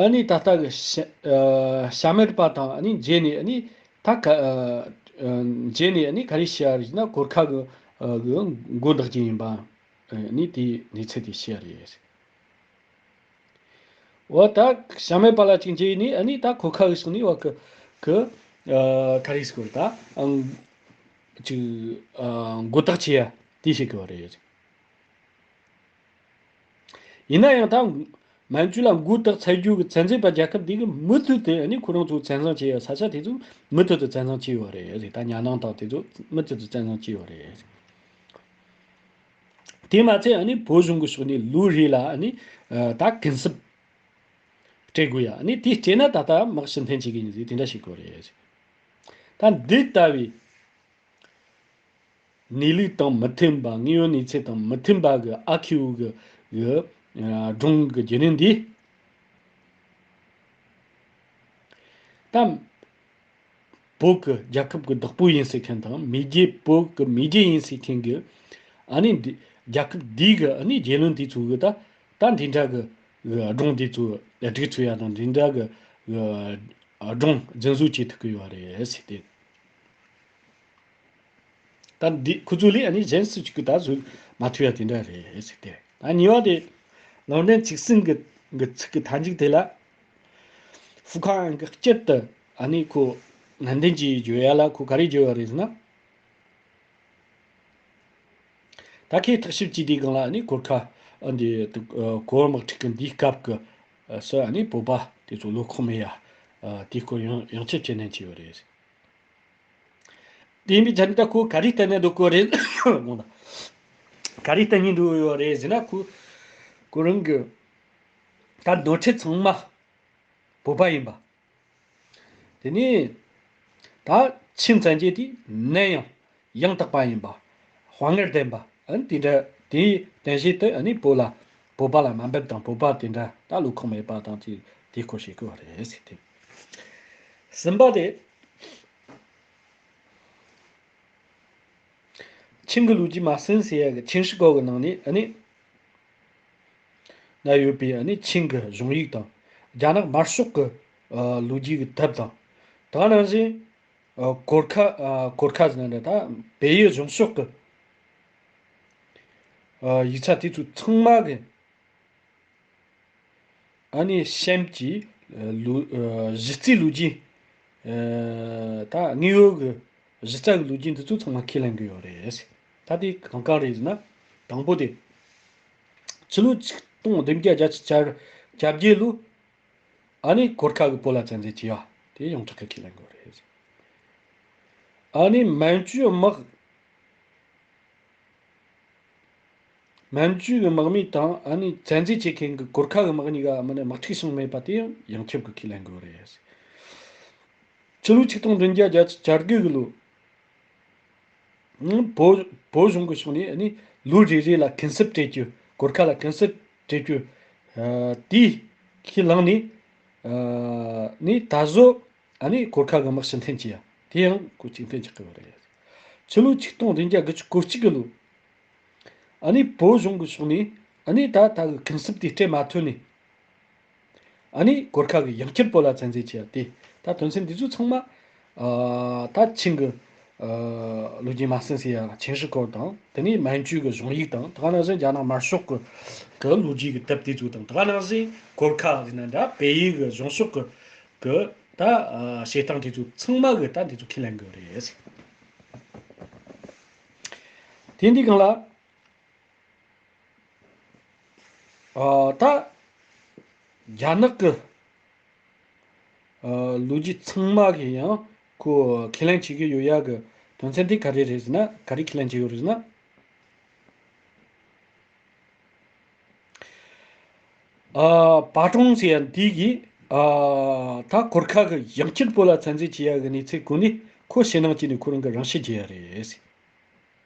ཨ་ནི་ད་ལྟ་གི་ཤ་ཨ་ཤ་མེད་པ་དང་ཨ་ནི་མཇལ་ནས། ཨ་ནི་ད་ག་ཨ་མཇལ་ནས་ཨ་ནི་ག་རེ་བཤད་ཡ་རེད་ཟེར་ན། གོར་ཁ་གི་ཨ་གི་མགོ་འདག་གི་ཡིན་པ། ཨ་ནི་དེའི་གནས་ཚུལ་དེ་བཤད་ཡ་རེད། འོ་ད་ཤ་མེད་པ་ལ་ཅིག་མཇལ་ནས། ཨ་ནི་ད་གོར་ཁ་གི་ཕྱོགས་ནས་འོ་གི་གི་ཨ་ག་རེ་ཟེར་དགོས་རེད། ད་ཨང་ཅིག་ཨ་མགོ་འདག་བྱེད་ཡ་དེ་བཤད་གི་ཡོད་རེད། ཡིན་ན་ཡང་ད་མན་ཇུ་ལ་མགོ་བཏགས་ཚར་རྒྱུ་གི་བཙན་འཛུལ་པ་རྒྱལ་ཁབ་འདི་གིས་མུ་མཐུད་དུ་ཨ་ནི་ཁོ་རང་ཚོ་བཙན་བཟུང་བྱས་ཡོད་ས་ཆ་དེ་ཚོ་མུ་མཐུད་དུ་བཙན་བཟུང་བྱས་ཡོད་རེད། ད་ཉ་ནང་དང་དེ་ཚོ་མུ་མཐུད་དུ་བཙན་བཟུང་བྱས་ཡོད་རེད། དེ་མ་ཚད་ཨ་ནི་བོད་གཞུང་གི་ཕྱོགས་ནས་ལོ་རེ་ལ་ཨ་ནི་ད་གུན་གསབ་སྤྲད་དགོས་ཡ། ཨ་ནི་དེ་སྤྲད་ན་ད་ལྟ་དམག་ཕྱིར་འཐེན་བྱེད་ཀྱི་ཡིན་ཟེར་དེ་འདྲ་བྱེད་དགོས་རེད། ད་འདི་ལྟ་བུའི་གནས་ལུགས་དང་མི་མཐུན་པ། དངོས་ཡོད་གནས་ཚུལ་དང་མི་མཐུན་པ་གི་ཨ་ཁུ་གི་གི་སྒྲུང་གི་བརྒྱུད་རིམ་འདི། ད་བོད་ཀྱི་རྒྱལ་ཁབ་ཀྱི་བདག་པོ་ཡིན་ཟེར་མཁན་དང་མེས་རྒྱལ། བོད་ཀྱི་མེས་རྒྱལ་ཡིན་ཟེར་མཁན་གྱི་ཨ་ནི་འདི་རྒྱལ་ཁབ་འདིའི་གི་ཨ་ནི་རྒྱལ་བློན་དེ་ཚོ་གི་ད་ད་འདི་འདྲ་གི་གི་སྒྲུང་དེ་ཚོ་སྒྲིག་ཚུགས་ཡ་དང་། འདི་འདྲ་གི་གི་སྒྲུང་རྫུན་བཟོ་བྱེད་ཐུབ་ཀྱི་ཡོད་རེད་ཟེར་ཏེ། ད་འདི་ཁོ་ཚོ་ལས་ཨ་ནི་གཞན་སུ་གཅིག་གི་ད་བཟོ་མ་ཐུབ་ཡ་དེ་འདྲ་རེད་ཟེར་ཏེ། ད་གཉིས་པ་དེ་ལུང་འདྲེན་འཁྲུག་ཟིང་གི་གི་ཚིག་གི་མཐའ་མཇུག་དེ་ལ། ཧྥུ་ཁང་ཨན་གི་སྤྱིར་དུ་ཨ་ནི་ཁོ་ནན་ཏན་གྱིས་བརྗོད་ཡ་ལ་ཁོ་ག་རེ་བརྗོད་ཡོད་རེད་ཟེར་ན། ད་ཁོས་བརྟག་ཞིབ་བྱས་དུས་སྒང་ལ་ཨ་ནི་གོར་ཁ་ཨ་འདི་གོར་དམག་འཁྲུག་གི་འདིའི་སྐབས་ཀྱི་སུ་ཨ་ནི་བོད་པ་དེ་ཚོ་བློ་ཁོག་མེད་ཡ་དེའི་སྐོར་ཡང་ཡང་ཁྱབ་ཁས་ལེན་བྱས་ཡོད་རེད། དེ་ཡིན་པའི་ཆ་ནས་ད་ཁོ་ག་རེ་བསྟན་ནས་འདུག་གོ་རེད། ག་རེ་བསྟན་ནས་འདུག་ཡོད་རེད་ཟེར་ན། ཁོ་ཁོ་རང་གི་ད་ནོར་འཁྲུལ་ཚང་མ་བོད་པ་ཡིན་པ། དེ་ནས་ད་ཆིན་བཙན་རྒྱལ་དེ་ནམ་ཡང་ཡང་དག་པ་ཡིན་པ། དཔའ་ངར་ལྡན་པ། ཨ་ནི་དེ་འདྲ་དེའི་རྟེན་གཞི་དེ་ཨ་ནི་བོད་ལ་བོད་པ་ལ་དམའ་འབེབས་དང་བོད་པ་དེ་འདྲ་ད་བློ་ཁོག་མེད་པ་དང་དེ་དེ་སྐོར་བཤད་དགོས་པ་རེད་ཟེར་ཏེ། གསུམ་པ་དེ། ཆིང་གི་ལོ་རྒྱུས་མ་ཟིན་ཟེར་ཡ་གི་ཆིང་ཧྲི་ཀོ་གི་ནང་ནས་ཨ་ནི་ན་ཡོད་པའི་ཨ་ནི་ཆིང་གི་གཞུང་ཡིག་དང་རྒྱ་ནག་དམར་ཤོག་གི་ཨ་ལོ་རྒྱུས་ཀྱི་དེབ་དང་། དེ་ག་ནང་བཞིན་ཨ་གོར་ཁ་ཨ་གོར་ཁ་ཟེར་ན་འདྲ། ད་བལ་ཡུལ་གཞུང་ཕྱོགས་ཀྱི་ཨ་ཡིག་ཆ་དེ་ཚོ་ཚང་མ་གི་ཨ་ནི་གཤམ་གྱི་ལོ་ཨ་གཞི་རྩའི་ལོ་རྒྱུས། ཨ་ད་དངོས་ཡོད་ཀྱི་གཞི་རྩ་གི་ལོ་རྒྱུས་འདི་ཚོ་ཚང་མ་ཁས་ལེན་གྱི་ཡོད་རེད། ད་དེ་གང་གང་རེད་ཟེར་ན། དང་པོ་དེ་ཕྱི་ལོ་ཆིག་སྟོང་བདུན་བརྒྱ་བརྒྱད་ཅུ་གྱ་བརྒྱད་ལོ་ཨ་ནི་གོར་ཁ་གི་བོད་ལ་བཙན་འཛུལ་བྱས་ཡ་དེ་ཡོངས་གྲགས་ཀྱི་ཁས་ལེན་གྱི་ཡོད་རེད། ཨ་ནི་མན་ཇུའི་དམག་མན་ཇུའི་གི་དམག་མི་དང་ཨ་ནི་བཙན་འཛུལ་བྱེད་མཁན་གྱི་གོར་ཁ་གི་དམག་གཉིས་ཀ་མ་ནི་དམག་འཁྲུག་བྱུང་མེད་པ་དེ་ཡང་ཡོངས་ཁྱབ་ཀྱི་ཁས་ལེན་དགོས་རེད། ཕྱི་ལོ་ཆིག་སྟོང་བདུན་བརྒྱ་བརྒྱད་ཅུ་གྱ་དགུ་གི་ལོ། ཨང་བོད་བོད་གཞུང་གི་ཕྱོགས་ནས་ཨ་ནི་ལོ་རེ་རེ་ལ་གུན་གསབ་སྤྲད་རྒྱུ། གོར་ཁ་ལ་གུན་གསབ་སྤྲད་རྒྱུ། ཨ་དེ་ཁས་བླངས་ནས། ཨ་ནི་ད་གཟོད་ཨ་ནི་གོར་ཁ་གི་དམག་ཕྱིར་འཐེན་བྱས་ཡ་དེ་ཡང་ཁོ་གཅིག་མཐུན་གྱི་སྐབས་རེད། ཕྱི་ལོ་ཆིག་སྟོང་བདུན་བརྒྱ་དགུ་བཅུ་གོ་གཅིག་གི་ལོ། ཨ་ནི་བོད་གཞུང་གི་ཕྱོགས་ནས་ཨ་ནི་ད་ད་གི་གུན་གསབ་དེ་སྤྲད་མ་ཐུབ་ནས། ཨ་ནི་གོར་ཁ་གི་ཡང་བསྐྱར་བོད་ལ་བཙན་འཛུལ་བྱས་ཏེ། ད་དོན་ཚན་འདི་ཚོ་ཚང་མ་ཨ་ད་ཆིང་གི་ཨ་ལོ་རྒྱུས་མ་ཟིན་ཟེར་ཡ་ཆིང་ཧྲི་ཀོ་དང་། དེ་ནས་མན་ཇུ་གི་གཞུང་ཡིག་དང་། དེ་ག་ནང་བཞིན་རྒྱ་ནག་དམར་ཤོག་གི་གི་ལོ་རྒྱུས་ཀྱི་དེབ་དེ་ཚོ་དང་། དེ་ག་ནང་བཞིན་གོར་ཁ་ཟེར་ན་འདྲ། བལ་ཡུལ་གི་གཞུང་ཕྱོགས་གི་གི་ད་ཨ་བྱེད་སྟངས་དེ་ཚོ་ཚང་མ་གི་ད་འདི་ཚོ་ཁས་ལེན་དགོས་རེད། དེ་འདི་གང་ལ། ཨ་ད་རྒྱ་ནག་གི་ཨ་ལོ་རྒྱུས་ཚང་མ་གི་ཡང་ཁོ་ཁས་ལེན་བྱེད་ཀྱི་ཡོད་ཡ་གི་དོན་ཚན་དེ་ག་རེ་རེད་ཟེར་ན། ག་རེ་ཁས་ལེན་བྱེད་ཡོད་རེད་ཟེར་ན། ཨ་པ་ཀྲུང་ཟེར་ཡ་འདི་གིས་ཨ་ད་གོར་ཁ་གི་ཡང་བསྐྱར་བོད་ལ་བཙན་འཛུལ་བྱེད་ཡ་གི་གནས་ཚུལ་གོ་ནས། ཁོ་ཕྱི་ནང་གཅིག་ནས་ཁོ་རང་གི་རང་ཤི་བྱེད་ཡ་རེད།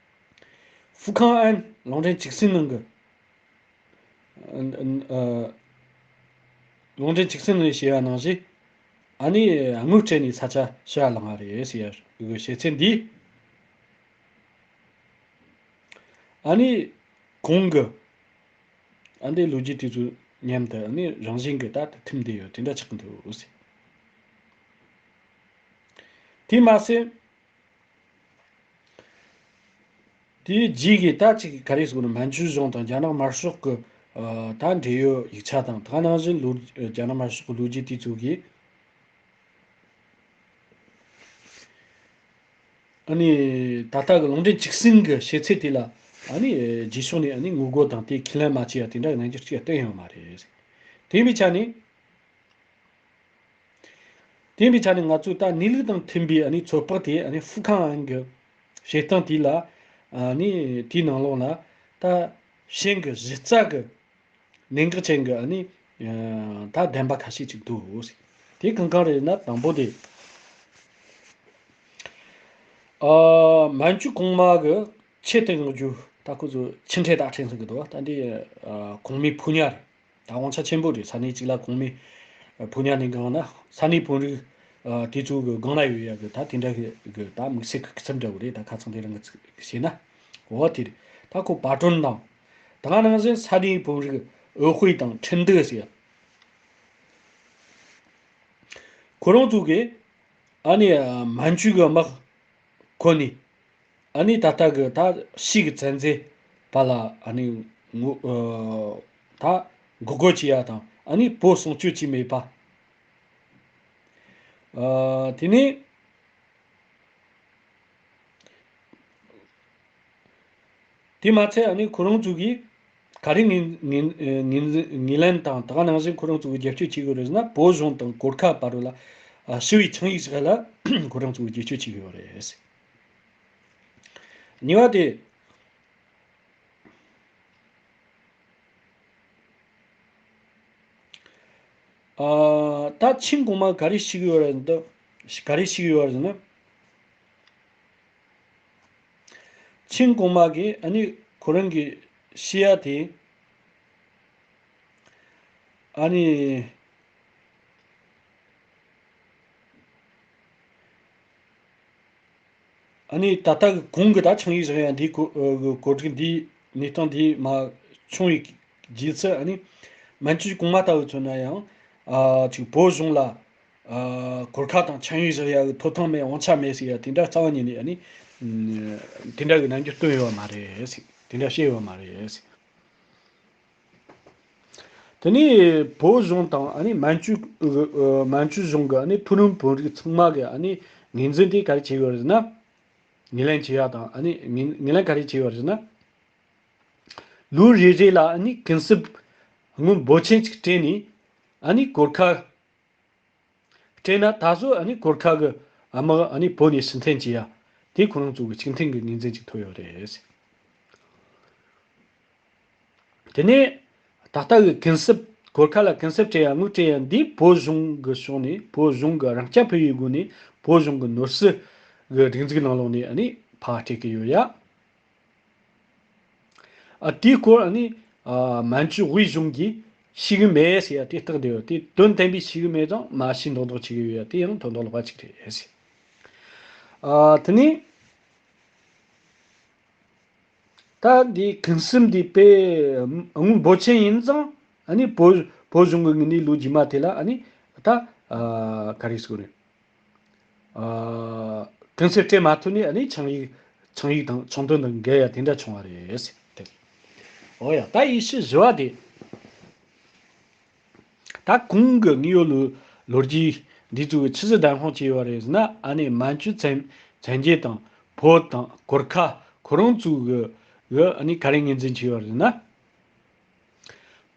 ཧྥུ་ཁང་ཨན་ལུང་འདྲེན་འཁྲུག་ཟིང་ནང་གི་ཨ་ཨ་ལུང་འདྲེན་འཁྲུག་ཟིང་ནང་བྱས་པ་ནང་བཞིན། ཨ་ནི་དངུལ་སྤྲད་ནས་ས་ཆ་ཕྱིར་བླངས་པ་རེད་ཟེར་ཡ་གི་བཤད་ཚུལ་འདི། ཨ་ནི་གོང་གི་ཨ་འདི་ལོ་རྒྱུས་དེ་ཚོ་མཉམ་དུ་ཨ་ནི་རང་བཞིན་གྱི་ད་མཐུན་བསྡད་ཡོད་དེ་འདྲ་ཆགས་ཀྱི་འདུག་ཟེར། དེ་མ་ཟད། དེའི་རྗེས་ཀྱི་ད་ཅིག་ག་རེ་ཟེར་དགོས་ན། མན་ཇུ་གཞུང་དང་རྒྱ་ནག་དམར་ཤོག་གི་ཨ་ད་འབྲེལ་ཡོད་ཡིག་ཆ་དང་། དེ་ག་ནང་བཞིན་ལོ་རྒྱ་ནག་དམར་ཤོག་གི་ལོ་རྒྱུས་དེ་ཚོ་གིས་ཨ་ནི་ད་ལྟ་གི་ལུང་འདྲེན་འཁྲུག་ཟིང་གི་བྱེད་ཚུལ་དེ་ལ་ཨ་ནི་རྗེས་ཕྱོགས་ནས་ཨ་ནི་ངོ་རྒོལ་དང་དེ་ཁས་ལེན་མ་བྱས་ཡ་དེ་འདྲ་གི་རྣམ་འགྱུར་ཅིག་བསྟན་ཡོད་མ་རེད། དེ་ཡིན་པའི་ཆ་ནས། དེ་ཡིན་པའི་ཆ་ནས་ང་ཚོས་ད་གནས་ལུགས་དང་མཐུན་པའི་ཨ་ནི་ཚོད་དཔག་དེ། ཨ་ནི་ཧྥུ་ཁང་ཨན་གྱི་བྱེད་སྟངས་དེ་ལ། ཨ་ནི་དེའི་ནང་ལོགས་ལ་ད་ ཤིང་གི་གཞི་རྩ་གི་གནད་འགག་ཅན་གྱི་ཨ་ནི་ད་བདེན་པ་ཁ་ཤས་ཅིག་འདུག། དེ་གང་གང་རེད་ན། དང་པོ་དེ། ཨ། མན་ཇུ་གོང་མ་གི་ཆེད་དུ་མངགས་རྒྱུ། ད་ཁོ་ཚོ་ཆིན་ཁྲེ་ཏ་ཁྲེན་ཟེར་གི་འདུག། ད་འདི་ཨ་གོང་མའི་ཕོ་ཉ་རེད། ད་དབང་ཆ་ཆེན་པོ་རེད། ས་གནས་གཅིག་ལ་གོང་མའི་ཕོ་ཉ་ནས་སྒང་ན་ས་གནས་བོད་རིགས་ཨ་དེ་ཚོ་གི་སྒང་ན་ཡོད་ཡ་གི་ད་དེ་འདྲ་གི་གི་ད་དམིགས་བསལ་གི་སྐུ་ཚབ་འདྲ་བོ་རེད། ད་ཁ་ཚང་དེ་རང་གི་བྱས་ན། འོ་དེ་རེད། ད་ཁོ་པ་ཀྲོན་དང་། ད་ག་ནང་བཞིན་ས་གནས་བོད་རིགས་ཨུ་ཧུའེ་དང་ཁྲིན་ཏུའུ་ཟེར་ཡ། ཁོ་རང་ཚོ་གིས་ཨ་ནི་ཨ་མན་ཇུ་གི་དམག་ཁོ་ནས་ཨ་ནི་ད་ལྟ་གི་ད་ཕྱིའི་གི་བཙན་འཛུལ་པ་ལ་ཨ་ནི་ངོ་ཨ་ད་འགོག་རྒོལ་བྱེད་ཡ་དང་། ཨ་ནི་བོད་སྲུང་སྐྱོབ་བྱེད་མེད་པ། ཨ་དེ་ནས། དེ་མ་ཚད་ཨ་ནི་ཁོ་རང་ཚོ་གིས་ག་རེ་ངོས་ངོས་ངོས་ངོས་ལེན་དང་། ད་ག་ནང་བཞིན་ཁོ་རང་ཚོ་གིས་རྒྱབ་སྐྱོར་བྱེད་དགོས་རེད་ཟེར་ན། བོད་གཞུང་དང་གོར་ཁ་བར་ལ་ཨ་ཞི་བའི་ཆིངས་ཡིག་ཞིག་ལ་ཁོ་རང་ཚོ་གིས་རྒྱབ་སྐྱོར་བྱེད་དགོས་རེད། གཉིས་པ་དེ། ཨ་ད་ཆིན་གོང་མ་ག་རེ་བཤད་ཀྱི་ཡོད་རེད་འདུག། ག་རེ་བཤད་ཀྱི་ཡོད་རེད་ཟེར་ན། ཆིན་གོང་མ་གིས་ཨ་ནི་ཁོ་རང་གི་བཤད་ཡ་དེ་ཨ་ནི། ཨ་ནི་ད་ལྟ་གི་གོང་གི་ད་ཆིངས་ཡིག་བཞག་ཡ་འདིའི་གོ་ཨ་གོ་སྒྲིག་འདིའི་གནས་སྟངས་འདི་མ་བྱུང་བའི་རྗེས་སུ། ཨ་ནི་མན་ཇུ་གོང་མ་ལྟ་བུ་མཚོན་ན་ཡང་ཨ་ཅིག་བོད་གཞུང་ལ་ཨ་གོར་ཁ་དང་ཆིངས་ཡིག་བཞག་ཡ་གི་ཐོབ་ཐང་མེད། དབང་ཆ་མེད་ཟེར་ཡ་དེ་འདྲ་རྩ་བ་ཉིད་ནས་ཨ་ནི་དེ་འདྲ་གི་རྣམ་འགྱུར་སྟོན་ཡོད་པ་མ་རེད་ཟེར། དེ་འདྲ་བཤད་ཡོད་པ་མ་རེད་ཟེར། དེ་ནས་བོད་གཞུང་དང་ཨ་ནི་མན་ཇུ་ཨ་མན་ཇུ་གཞུང་གི་ཨ་ནི་ཕུག་རོན་བོད་རིགས་ཚང་མ་གི་ཨ་ནི་ངོས་འཛིན་དེ་ག་རེ་བྱས་ཡོད་རེད་ཟེར་ན། ངོས་ལེན་བྱས་ཡ་དང་། ཨ་ནི་ངོས་ངོས་ལེན་ག་རེ་བྱས་ཡོད་རེད་ཟེར་ན། ལོ་རེ་རེ་ལ་ཨ་ནི་གུང་སེང་དངུལ་འབོར་ཆེན་ཅིག་སྤྲད་ནས། ཨ་ནི་གོར་ཁ་སྤྲད་ན། ད་གཟོད་ཨ་ནི་གོར་ཁ་གི་དམག་ཨ་ནི་བོད་ནས་ཕྱིར་འཐེན་བྱེད་ཡ་དེ་ཁོ་རང་ཚོ་གི་གཅིག་མཐུན་གྱི་ངོས་འཛིན་ཅིག་ཐོབ་ཡོད་རེད། དེ་ནས་ད་ལྟ་གི་གུང་སེང་། གོར་ཁ་ལ་གུང་སེང་སྤྲད་ཡ་དངུལ་སྤྲད་ཡ་འདི་བོད་གཞུང་གི་ཕྱོགས་ནས། བོད་གཞུང་གི་རང་སྐྱ་འཕེར་བའི་སྒོ་ནས། བོད་གཞུང་གི་ནོར་སྲིད་གི་སྒྲིག་འཛུགས་ནང་ལོགས་ནས་ཨ་ནི་ཕར་སྤྲད་ཀྱི་ཡོད་ཡ། ཨ་དེའི་སྐོར་ཨ་ནི་ཨ་མན་ཇུ་དབུས་གཞུང་གིས་ཤེས་ཀྱི་མེད་ཟེར་ཡ་དེ་རྟགས་བསྡད་ཡོད། དེ་དོན་དམ་པའི་ཤེས་ཀྱི་མེད་ཙང་མ་ཤེས་མདོག་མདོག་བྱེད་ཀྱི་ཡོད་ཡ། དེ་ཡང་དོན་དག་ལོག་པ་ཅིག་རེད་ཟེར། ཨ་དེ་ནས། ད་འདི་གུང་སེང་འདི་དཔེ་དངུལ་འབོར་ཆེན་ཡིན་ཙང་། ཨ་ནི་བོད་བོད་གཞུང་གི་ངོས་ནས་ལོ་རྗེས་མ་དེ་ལ་ཨ་ནི་ད་ཨ་ག་རེ་ཟེར་དགོས་རེད། ཨ་གུང་སེང་སྤྲད་མ་ཐུབ་ནས། ཨ་ནི་ཆིངས་ཡིག་ཆིངས་ཡིག་དང་ཆིངས་དོན་དང་འགལ་ཡ་དེ་འདྲ་བྱུང་བ་རེད་ཟེར་ཏེ། འོ་ཡ། ད་ཡིག་ཆ་བཞི་བ་དེ། ད་གོང་གི་དངོས་ཡོད་ལོ་ལོ་རྒྱུས་འདི་ཚོ་གི་ཆི་ཟིག་བདམས་དཔང་བྱས་ཡོད་རེད་ཟེར་ན། ཨ་ནི་མན་ཇུ་བཙན་བཙན་རྒྱལ་དང་བོད་དང་གོར་ཁ་ཁོ་རང་ཚོ་གི་གི་ཨ་ནི་ག་རེ་ངོས་འཛིན་བྱས་ཡོད་རེད་ཟེར་ན།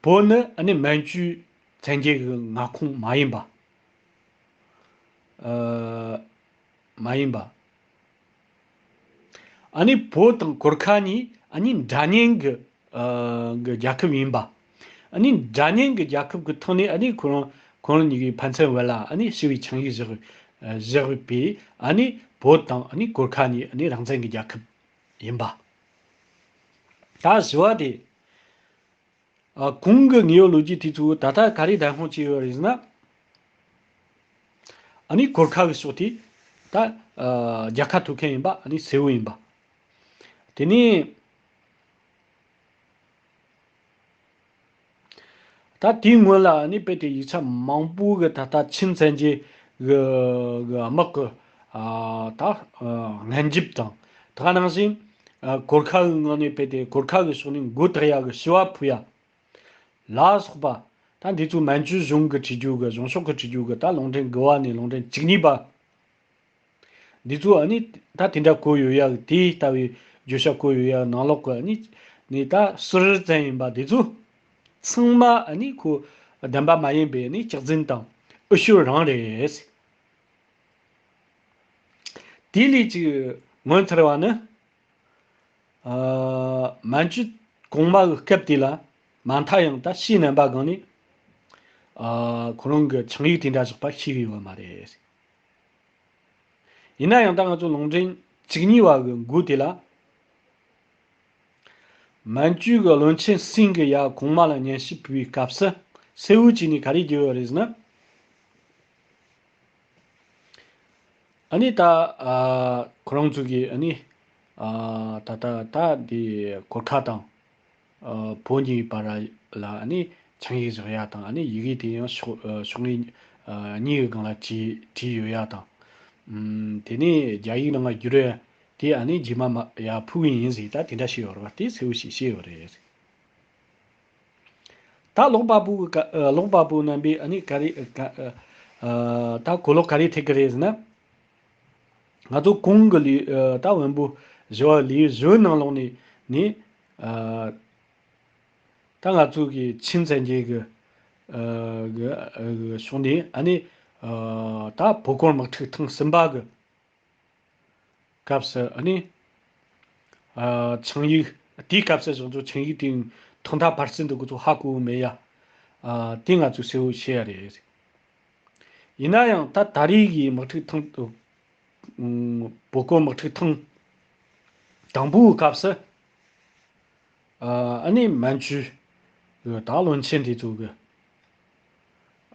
བོད་ནི་ཨ་ནི་མན་ཇུ་བཙན་རྒྱལ་གི་མངའ་ཁོངས་མ་ཡིན་པ། ཨ་མ་ཡིན་པ། ཨ་ནི་བོད་དང་གོར་ཁ་གཉིས་ཨ་ནི་འདྲ་མཉམ་གི་ཨ་གི་རྒྱལ་ཁབ་ཡིན་པ། ཨ་ནི་འདྲ་མཉམ་གི་རྒྱལ་ཁབ་ཀྱི་ཐོག་ནས་ཨ་ནི་ཁོ་རང་ཁོ་རང་གཉིས་ཀྱི་ཕན་ཚུན་བར་ལ་ཨ་ནི་ཞི་བའི་ཆིངས་ཡིག་བཞག་བཞག་པའི། ཨ་ནི་བོད་དང་ཨ་ནི་གོར་ཁ་གཉིས་ཨ་ནི་རང་བཙན་གྱི་རྒྱལ་ཁབ་ཡིན་པ། ད་བཞི་བ་དེ། ཨ་གོང་གི་དངོས་ཡོད་ལོ་རྒྱུས་དེ་ཚོ་ད་ལྟ་ག་རེ་བདམས་དཔང་བྱས་ཡོད་རེད་ཟེར་ན། ཨ་ནི་གོར་ཁ་གི་ཕྱོགས་དེ་ད་ཨ་རྒྱལ་ཁ་ཐོབ་མཁན་ཡིན་པ་ཨ་ནི་གསལ་བོ་ཡིན་པ། དེ་ནས་ད་དེའི་སྔོན་ལ་ཨ་ནི་དཔེ་དེ་ཡིག་ཆ་མང་པོ་གི་ད་ལྟ་ཆིན་བཙན་རྒྱལ་གི་གི་དམག་གི་ཨ་ད་ཨ་སྔོན་རྒྱུད་དང་། ད་ག་ནང་བཞིན་ཨ་གོར་ཁ་གི་ངོས་ནས་དཔེ་དེ་གོར་ཁ་གི་ཕྱོགས་ནས་མགོ་བཏགས་ཡ་གི་ཞུ་བ་ཕུལ་ཡ་ལ་སོགས་པ། ད་འདི་ཚོ་མན་ཇུ་གཞུང་གི་བྲིས་རྒྱུ་གི། གཞུང་ཕྱོགས་ཀྱི་བྲིས་རྒྱུ་གི་ད་ལུང་ཕྲན་དགུ་བ་ནས་ལུང་ཕྲན་བཅུ་གཉིས་པ། འདི་ཚོ་ཨ་ནི་ད་དེ་འདྲ་བཀོད་ཡོད་ཡ་གི། དེ་ལྟ་བུའི་བརྗོད་བྱ་བཀོད་ཡོད་ཡ་གི་ནང་ལོགས་ཀྱི་ཨ་ནི་ནི་ད་ཟུར་ཙམ་ཡིན་པ་འདི་ཚོ་ཚང་མ་ཨ་ནི་ཁོ་བདེན་པ་མ་ཡིན་པའི་ཨ་ནི་སྐྱག་རྫུན་དང་འུད་ཤོད་རང་རེད། དེ་ལས་ཅིག་ངོ་མཚར་བ་ནི། ཨ་མན་ཇུ་ གོང་མ་གི་སྐབས་དེ་ལ་མ་མཐའ་ཡང་ད་ཕྱིའི་རྣམ་པ་སྒང་ནས་ཨ་ཁོ་རང་གི་ཆིངས་ཡིག་དེ་འདྲ་བཞག་པ་ཤེས་ཀྱི་ཡོད་མ་རེད། ཡིན་ན་ཡང་ད་ང་ཚོ་ལུང་འདྲེན་བཅུ་གཉིས་པ་གི་མགོ་དེ་ལ། མན་ཇུ་གི་བློན་ཆེན་སིང་གི་ཡ་གོང་མ་ལ་སྙན་ཞུ་ཕུལ་བའི་སྐབས་སུ་གསལ་བོ་བྱས་ནས་ག་རེ་བརྗོད་ཡོད་རེད་ཟེར་ན། ཨ་ནི་ད་ཨ་ཁོ་རང་ཚོ་གིས་ཨ་ནི་ཨ་ད་ད་ད་འདི་གོར་ཁ་དང་ཨ་བོད་གཉིས་བར་ལ་ཨ་ནི་ཆིངས་ཡིག་བཞག་ཡ་དང་། ཨ་ནི་ཡི་གེ་དེ་ཡང་ཕྱོགས་ཨ་ཕྱོགས་ངོས་ཨ་གཉིས་ཀྱི་སྒང་ལ་བྲིས་བྲིས་ཡོད་ཡ་དང་། ཨམ་དེ་ནས་རྒྱ་ཡིག་ནང་ལ་བསྒྱུར་ཡ་དེ་ཨ་ནི་རྗེས་མ་མ་ཡར་ཕུལ་གི་ཡིན་ཟེར། ད་དེ་འདྲ་བཤད་ཡོད་རེད་པ། དེ་གསལ་བོ་ཞིག་བཤད་ཡོད་རེད། ད་ཀློག་པ་པོ་གི་ཀ་ཨ་ཀློག་པ་པོ་རྣམ་པས་ཨ་ནི་ག་རེ་ཨ་ཀ་ཨ་ཨ་ད་གོ་ལོག་ག་རེ་ཐེབས་ཀྱི་རེད་ཟེར་ན། ང་ཚོ་གོང་གི་ལས་ཨ་ད་བོན་པོ་བཞི་བ་ལས་བཞི་བའི་ནང་ལོགས་ནས་ནི་ཨ་ད་ང་ཚོ་གི་ཆིན་བཙན་རྒྱལ་གི་ཨ་གི་ཨ་གི་ཕྱོགས་ནས་ཨ་ནི་ཨ་ད་བོད་སྐོར་དམག་འཁྲུག་ཐེངས་གསུམ་པ་གི་སྐབས་སུ་ཨ་ནི་ཨ་ཆིངས་ཡིག་དེའི་སྐབས་སུ་བཞག་རྒྱུ་ཆིངས་ཡིག་དེའི་ཐོག་མཐའ་བར་གསུམ་དུ་ཁོ་ཚོ་ཧ་གོ་མེད་ཡ། ཨ་དེ་ང་ཚོས་གསལ་བོ་ཤེས་ཡ་རེད། ཡིན་ན་ཡང་ད་ད་རེས་ཀྱི་དམག་འཁྲུག་ཐེངས་ཨ་བོད་སྐོར་དམག་འཁྲུག་ཐེངས་དང་པོའི་སྐབས་སུ། ཨ་ནི་མན་ཇུ་གི་ད་བློན་ཆེན་དེ་ཚོ་གི་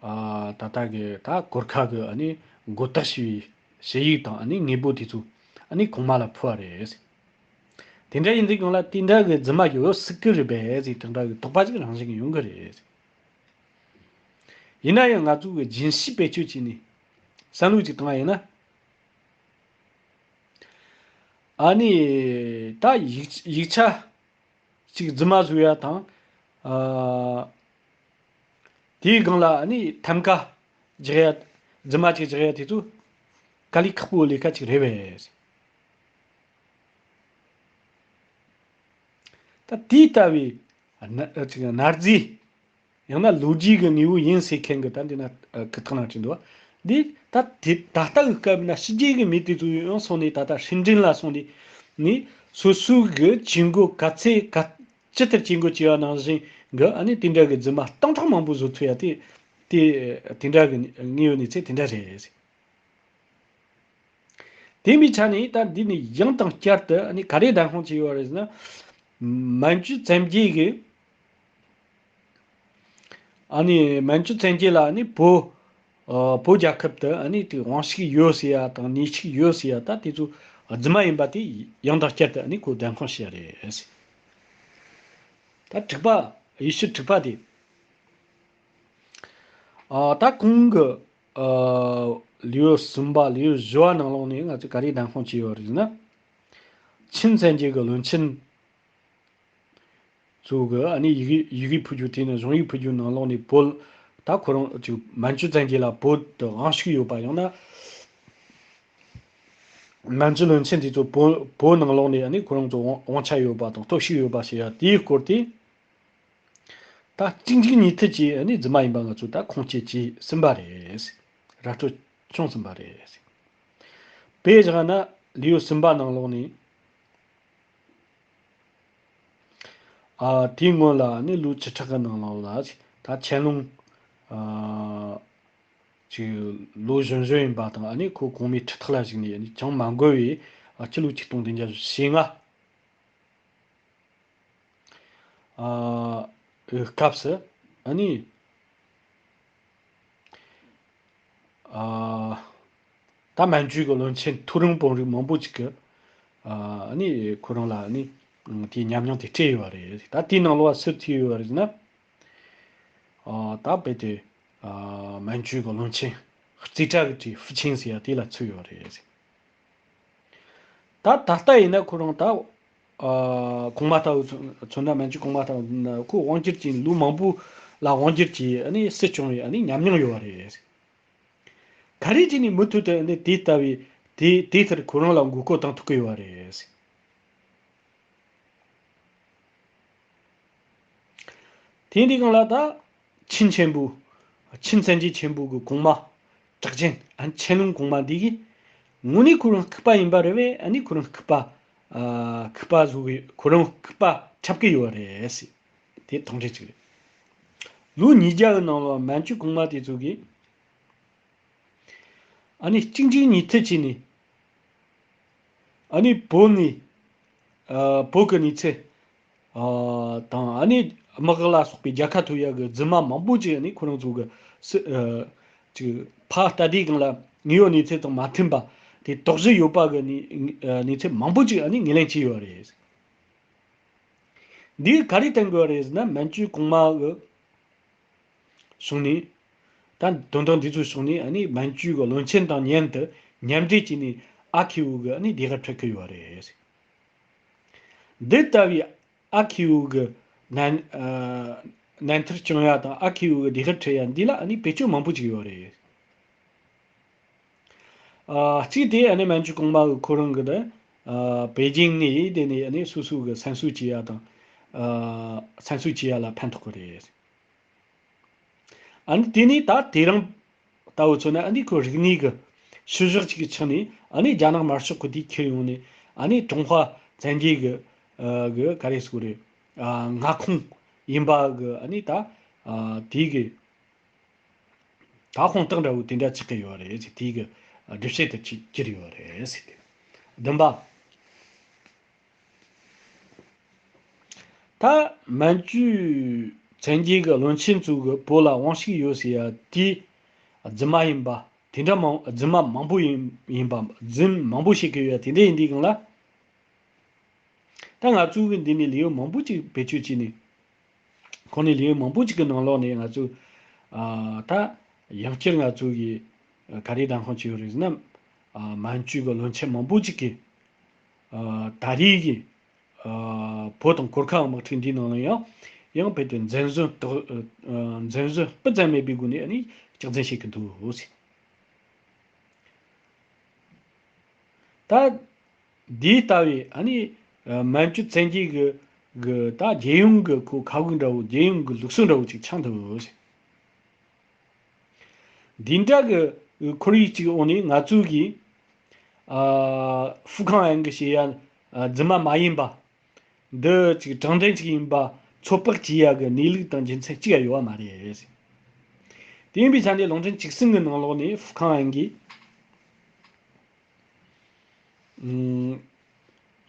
ཨ་ད་ལྟ་གི་ད་གོར་ཁ་གི་ཨ་ནི་མགོ་བཏགས་བྱས་པའི་ཞུ་ཡིག་དང་། ཨ་ནི་དངོས་པོ་དེ་ཚོ་ཨ་ནི་གོང་མ་ལ་ཕུལ་བ་རེད། དེ་འདྲ་ཡིན་དུས་སྒང་ལ་དེ་འདྲ་གི་རྫུན་མ་ཡོད་སྲིད་ཀྱི་རེད་པས་ཟེར་དེ་འདྲ་གི་དོགས་པ་ཅིག་རང་བཞིན་གྱིས་ཡོང་གི་རེད། ཡིན་ན་ཡང་ང་ཚོ་གི་རྒྱུན་ཤེས་བེད་སྤྱོད་བྱས་ནས་བསམ་བློ་ཅིག་བཏང་བ་ཡིན་ན། ཨ་ནི་ད་ཡིག་ཡིག་ཆ་ཅིག་རྫུན་མ་བཟོ་ཡ་དང་། ཨ་དེའི་སྒང་ལ་ཨ་ནི་ཐམ་ཀ་རྒྱག་ཡ། རྫུན་མ་ཅིག་རྒྱག་ཡ་དེ་ཚོ་དཀའ་ལས་ཁག་པོའི་ལས་ཀ་ཅིག་རེད་པས། ད་དེ་ལྟ་བུའི་ན་ཅིག་གནའ་རྫས། ཡང་ན་ལོ་རྒྱུས་ཀྱི་དངོས་པོ་ཡིན་ཟེར་མཁན་གྱི་ད་འདི་ན་ཨ་ཀི་ཐག་ན་བྲིས་འདུག་འདི་ད་དེ་ད་ལྟ་གི་སྐབས་ན་ཕྱི་རྒྱལ་གྱི་མི་དེ་ཚོ་ཡང་སོང་ནས་ད་ལྟ་ཧྲིན་ཀྲིན་ལ་སོང་ནས་ནི་སོ་སོའི་གི་བྱེད་སྒོ་ག་ཚད་ག་ཇི་ལྟར་བྱེད་སྒོ་བྱས་པ་ནང་བཞིན་གི་ཨ་ནི་དེ་འདྲ་གི་རྫུན་མ་སྟོང་ཕྲག་མང་པོ་བཟོ་ཐུབ་ཡ་དེ་དེ་དེ་འདྲ་གི་དངོས་ཡོད་གནས་ཚུལ་དེ་འདྲ་རེད། དེ་མིན་ཆ་ནས་ད་འདི་ནི་ཡང་དང་བསྐྱར་དུ་ཨ་ནི་ག་རེ་བདེན་དཔང་བྱས་ཡོད་རེད་ཟེར་ན། མན་ཇུ་བཙན་རྒྱལ་གྱིས་ཨ་ནི་མན་ཇུ་བཙན་རྒྱལ་ལ་ཨ་ནི་བོད་ཨ་བོད་རྒྱལ་ཁབ་ཏུ་ཨ་ནི་དེ་དབང་ཤུགས་ཡོད་ཟེར་ཡ་དང་གནས་ཤུགས་ཡོད་ཟེར་ཡ་ད་དེ་ཚོ་རྫུན་མ་ཡིན་པ་དེ་ཡང་དང་བསྐྱར་དུ་ཨ་ནི་ཁོ་བདེན་དཔང་བྱས་རེད། ད་དྲུག་པ། ཡེ་ཤུ་དྲུག་པ་དེ། ཨ་ད་གོང་གི་ཨ་ལེའུ་གསུམ་པ་ལེའུ་བཞི་བ་ནང་ལོགས་ནས་ང་ཚོས་ག་རེ་བདེན་དཔང་བྱས་ཡོད་རེད་ཟེར་ན། ཆིན་བཙན་རྒྱལ་གྱི་བློན་ཆེན་ཚོ་གི་ཨ་ནི་ཡི་གེ་ཡི་གེ་ཕུལ་རྒྱུ་དེ་ནི་གཞུང་ཡིག་ཕུལ་རྒྱུ་ནང་ལོགས་ནས་བོད་ད་ཁོ་རང་ཅིག་མན་ཇུ་བཙན་རྒྱལ་ལ་བོད་དུ་དབང་ཤུགས་ཡོད་པ། ཡང་ན་མན་ཇུ་བློན་ཆེན་དེ་ཚོ་བོད་བོད་ནང་ལོགས་ནས་ཨ་ནི་ཁོ་རང་ཚོ་དབང་དབང་ཆ་ཡོད་པ་དང་སྟོབས་ཤུགས་ཡོད་པ་ཞེས་ཡ་དེའི་སྐོར་དེ། ད་གཅིག་མཇུག་གཉིས་མཐུད་ཀྱིས་ནི་རྫུན་མ་ཡིན་པ་ང་ཚོས་ད་ཁུངས་སྐྱེལ་བྱས་ཟིན་པ་རེད། ར་སྤྲོད་བྱུང་ཟིན་པ་རེད། དཔེ་བཞག་ན་ལེའུ་གསུམ་པ་ནང་ལོགས་ནས། ཨ་དེའི་སྔོན་ལ་ནི་ལོ་བཅུ་ཕྲག་གི་ནང་ལོགས་ལ་ད་ཆན་ལུང་ཨ་ཅིག་ལོ་གཞོན་གཞོན་ཡིན་པ་དང་། ཨ་ནི་ཁོ་གོང་མའི་ཁྲི་ཐག་ལ་ཞུགས་ནས་ཨ་ནི་ཅང་མ་འགོར་བའི་ཨ་སྤྱི་ལོ་ཆིག་སྟོང་བདུན་བརྒྱ་ཞེ་ལྔ། ཨ་སྐབས་སུ་ཨ་ནི་ཨ་ད་མན་ཇུའི་གི་བློན་ཆེན་མཐོ་རིམ་དཔོན་རིགས་མང་པོ་ཅིག་གིས་ཨ་ནི་ཁོ་རང་ལ་ཨ་ནི་དེའི་ཉམས་མྱོང་དེ་སྤྲད་ཡོད་པ་རེད། ད་དེའི་ནང་ལོགས་སུ་ཐུག་ཡོད་པ་རེད་ན། ཨ་ད་རྦད་དེ་ཨ་མན་ཇུའི་གི་བློན་ཆེན་རྩིས་ཁྲ་གི་གྲས་ཧྥུ་ཆིང་ཟེར་ཡ་དེ་ལ་ཚུད་ཡོད་པ་རེད། ད་ད་ལྟ་ཡིན་ན་ཁོ་རང་ད་ཨ་གོང་མ་ལྟ་བུ་མཚོན་མཚོན་ན། མན་ཇུ་གོང་མ་ལྟ་བུ་ན་ཁོ་དབང་སྒྱུར་གྱིས་ལོ་མང་པོ་ལ་དབང་སྒྱུར་གྱིས་ཨ་ནི་སྲིད་སྐྱོང་བའི་ཨ་ནི་ཉམས་མྱོང་ཡོད་པ་རེད། ག་རེ་བྱས་ནས་མུ་མཐུད་དུ་ཨ་ནི་དེ་ལྟ་བུའི་དེ་དེ་ལྟར་ཁོ་རང་ལ་མགོ་སྐོར་བཏང་ཐུབ་ཀྱི་ཡོད་པ་རེད། དེ་འདི་སྒང་ལ་ད་ཆིན་ཆེན་པོ། ཆིན་བཙན་རྒྱལ་ཆེན་པོ་གི་གོང་མ་གྲགས་ཅན་ཨ་ཆན་ལུང་གོང་མ་འདི་གིས་དངོས་གནས་ཁོ་རང་ལྐུགས་པ་ཡིན་པ་རེད་པས། ཨ་ནི་ཁོ་རང་ལྐུགས་པ་ ཨ་ཁུག་པ་བཟོ་གི་ཁོ་རང་ཁུག་པ་འཁྲབ་གི་ཡོད་རེད་ཟེར། དེ་མཐོང་གྲས་གཅིག་རེད། ལོ་ཉིས་བརྒྱ་གི་ནང་ལ་མན་ཇུ་གོང་མ་དེ་ཚོ་གིས་ཨ་ནི་གཅིག་འཇིག་གཉིས་མཐུད་བྱས་ནས། ཨ་ནི་བོད་ནས་ཨ་བོད་ཀྱི་གནས་ཚུལ་ཨ་དང་། ཨ་ནི་དམག་ལ་སོགས་པའི་རྒྱལ་ཁ་ཐོབ་ཡག་གི་རྫུན་མ་མང་པོ་ཅིག་ཨ་ནི་ཁོ་རང་ཚོ་གི་སི་ཨ་ཅིག་ཕ་ལྟ་དུས་སྒང་ལ་དངོས་ཡོད་གནས་ཚུལ་དང་མ་མཐུན་པ་དེ་དོགས་གཞི་ཡོད་པ་གི་གནས་ཨ་གནས་ཚུལ་མང་པོ་ཅིག་ཨ་ནི་ངོས་ལེན་བྱས་ཡོད་རེད། འདིས་ག་རེ་བསྟན་དགོས་རེད་ཟེར་ན། མན་ཇུ་གོང་མ་གི་བྱུང་ནས། ད་དོན་དག་འདི་ཚོ་བྱུང་ནས་ཨ་ནི་མན་ཇུ་གི་བློན་ཆེན་དང་མཉམ་དུ་མཉམ་འབྲེལ་བྱས་ནས་ཨ་ཁེའུ་གི་ཨ་ནི་སྡེ་ཁག་ཁྲིད་ཀྱི་ཡོད་རེད། འདི་ལྟ་བུའི་ཨ་ཁེའུ་གི་ནན་ཨ་ནན་ཐར་སྐྱོང་ཡ་དང་ཨ་ཁེའུ་གི་སྡེ་ཁག་ཁྲིད་ཡ་འདི་ལ་ཨ་ནི་བེད་སྤྱོད་མང་པོ་ཅིག་ཡོད་རེད། ཨ་གཅིག་དེ་ཨ་ནི་མན་ཇུ་གོང་མ་གི་ཁོ་རང་གི་དེ་ཨ་པེ་ཅིང་ནས་དེ་ནས་ཨ་ནི་སོ་སོ་གི་སེམས་གསོ་བྱེད་ཡ་དང་། ཨ་སེམས་གསོ་བྱེད་ཡ་ལ་ཕན་ཐོགས་གི་རེད། ཨ་ནི་དེ་ནས་ད་དེ་རིང་ལྟ་བུ་མཚོན་ན། ཨ་ནི་ཁོ་རིག་གནས་ཀྱི་ཤུལ་བཞག་ཅིག་གི་ཆ་ནས་ཨ་ནི་རྒྱ་ནག་དམར་ཤོག་གི་དེ་ཁྱེར་ཡོང་ནས། ཨ་ནི་ཀྲུང་ཧྭ་བཙན་རྒྱལ་གྱི་ཨ་གི་ག་རེ་ཟེར་དགོས་རེད། ཨ་མངའ་ཁོངས་ཡིན་པ་གི་ཨ་ནི་ད་ཨ་དེ་གི་ད་དཔང་རྟགས་འདྲ་བོ་དེ་འདྲ་ཆགས་ཀྱི་ཡོད་རེད་ཟེར། དེ་གི་སྒྲུབ་བྱེད་དུ་གྱུར་ཡོད་རེད་ཟེར་ཏེ། བདུན་པ། ད་མན་ཇུ་བཙན་རྒྱལ་གྱི་བློན་ཆེན་ཚོ་གི་བོད་ལ་དབང་ཤུགས་ཡོད་ཟེར་ཡ་དེ་རྫུན་མ་ཡིན་པ། དེ་འདྲ་མང་རྫུན་མ་མང་པོ་ཡིན་ཡིན་པ། རྫུན་མང་པོ་བཤད་ཀྱི་ཡོད་ཡ་དེ་འདྲ་ཡིན་དུས་སྒང་ལ། ད་ང་ཚོ་གི་འདི་ནས་ལེའུ་མང་པོ་ཅིག་བེད་སྤྱོད་བྱས་ནས། ཁོང་ནས་ལེའུ་མང་པོ་ཅིག་གི་ནང་ལོགས་ནས་ང་ཚོས་ཨ་ད་ཡང་བསྐྱར་ང་ཚོ་གིས་ག་རེ་གདམ་གསེས་བྱས་ཡོད་རེད་ཟེར་ན། ཨ་མན་ཇུ་གི་བློན་ཆེན་མང་པོ་ཅིག་གིས་ཨ་ད་རེས་ཀྱི་ཨ་བོད་དང་གོར་ཁ་དམག་འཁྲུག་འདིའི་ནང་ལ་ཡང་ཡང་རྦད་དེ་འཛེམ་ཟོན་དག་ཨ་འཛེམ་ཟོན་སྤུ་ཙམ་མེད་པའི་སྒོ་ནས་ཨ་ནི་སྐྱག་རྫུན་བཤད་ཀྱི་འདུག་ཟེར། ད་འདི་ལྟ་བུའི་ཨ་ནི་ཨ་མན་ཇུ་བཙན་རྒྱལ་གྱི་གི་ད་རྒྱལ་ཡོངས་ཀྱི་ཁོ་ཁ་དབུགས་འདྲ་བོ། རྒྱལ་ཡོངས་ཀྱི་ལུགས་སྲོལ་འདྲ་བོ་ཅིག་ཆགས་འདུག་ཟེར། འདི་འདྲ་གི་ཁོར་ཡུག་ཅིག་འོག་ནས་ང་ཚོ་གིས་ཨ་ཧྥུ་ཁང་ཨན་གྱིས་བཤད་ཡ་ཨ་རྫུན་མ་མ་ཡིན་པ། འདི་ཅིག་དྲང་བདེན་ཅིག་ཡིན་པ་ཚོད་དཔག་བྱེད་ཡ་གི་གནས་ལུགས་དང་རྒྱུ་མཚན་གཅིག་ཡང་ཡོད་པ་མ་རེད། དེ་ཡིན་པའི་ཆ་ནས་རླུང་འཕྲིན་གཅིག་གསུམ་གྱི་ནང་ལོགས་ནས་ཧྥུ་ཁང་ཨན་གྱིས། ཨུམ།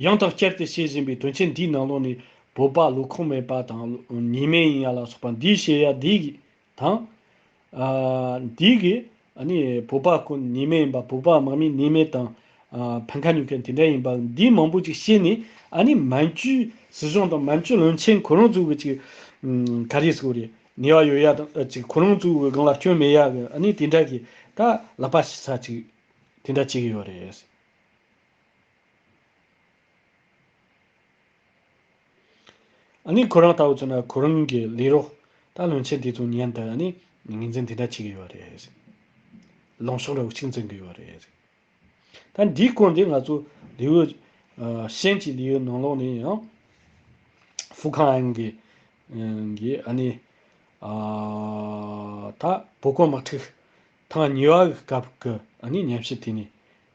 ཡང་དང་བསྐྱར་དུ་བཤད་བཞིན་པའི་དོན་ཆེན་འདིའི་ནང་ལོགས་ནས་བོད་པ་ལོ་ཁོངས་མེད་པ་དང་ཉེས་མེད་ཡིན་ཡ་ལ་སོགས་པ་འདིའི་བཤད་ཡ་འདི་གི་དང་། ཨ་འདི་གི་ཨ་ནི་བོད་པ་ཀུན་ཉེས་མེད་ཡིན་པ། བོད་པ་དམག་མིའི་ཉེས་མེད་དང་ཨ་ཕན་ཁ་ཉོ་མཁན་དེ་འདྲ་ཡིན་པ་འདི་མང་པོ་ཅིག་བཤད་ནས། ཨ་ནི་མན་ཇུའི་སྲིད་གཞུང་དང་མན་ཇུ་བློན་ཆེན་ཁོ་རང་ཚོ་གི་ཅིག་ཨུམ་ག་རེ་ཟེར་དགོས་རེད། ནུས་པ་ཡོད་ཡ་དང་ཅིག་ཁོ་རང་ཚོ་གི་སྒང་ལ་སྐྱོན་མེད་ཡ་གི་ཨ་ནི་དེ་འདྲ་གི་ད་ལག་པ་བྱི་ས་ཅིག་དེ་འདྲ་བྱེད་ཀྱི་ཡོད་རེད། ཨ་ནི་ཁོ་རང་ལྟ་བུ་ཚོ་ན་ཁོ་རང་གི་ལས་རོགས་ད་བློན་ཆེན་དེ་ཚོ་མཉམ་དུ་ཨ་ནི་ངོས་འཛིན་དེ་འདྲ་བྱེད་ཀྱི་ཡོད་རེད། ལངས་ཕྱོགས་ར་གཅིག་འཛིན་གྱི་ཡོད་རེད། ད་འདིའི་སྐོར་འདི་ང་ཚོ་ལེའུ་ཨ་གཞན་གྱི་ལེའུ་ནང་ལོགས་ནས་ཡང་ཧྥུ་ཁང་ཨན་གྱི་ཨ་གི་ཨ་ནི་ཨ་ད་བོད་གོང་དམག་འཁྲུག་ཐེངས་གཉིས་པ་གི་སྐབས་ཀྱི་ཨ་ནི་ཉམས་ཞིབ་དེ་ནས་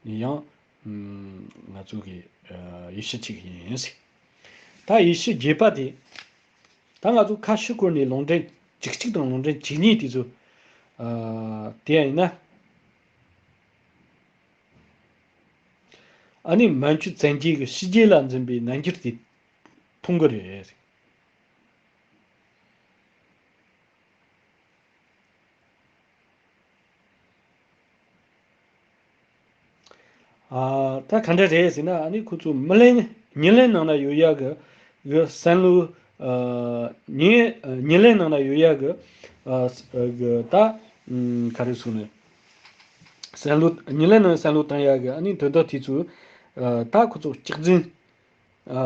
ཡང་ང་ཚོ་གི་ཨ་དབྱེ་ཞིབ་བྱེད་ཀྱི་ཡིན། ད་དབྱེ་ཞིབ་རྒྱས་པ་དེ་ད་ང་ཚོ་ཁ་ཕྱིར་བསྐོར་ནས་ལུང་འདྲེན་བཅུ་གཅིག་དང་ལུང་འདྲེན་བཅུ་གཉིས་དེ་ཚོ་ཨ་དེ་ཡང་ཡིན་ན། ཨ་ནི་མན་ཇུ་བཙན་རྒྱལ་གྱི་ཕྱི་རྒྱལ་ལ་འཛིན་པའི་རྣམ་འགྱུར་དེ་མཐོང་གི་རེད། ཨ་ད་ག་འདྲ་རེད་ཟེར་ན། ཨ་ནི་ཁོ་ཚོ་མི་ལན་ཉི་ལན་ནང་ན་ཡོད་ཡ་གི་གི་བསམ་བློ། ཨ་ཉི་ཉི་ལན་ནང་ན་ཡོད་ཡ་གི་ཨ་གི་ད་ཨུམ་ག་རེ་ཟེར་ནས། བསམ་བློ་ཉི་ལན་ནང་བསམ་བློ་བཏང་ཡ་གི་ཨ་ནི་དོན་དག་དེ་ཚོ་ཨ་ད་ཁོ་ཚོ་སྐྱག་རྫུན་ཨ་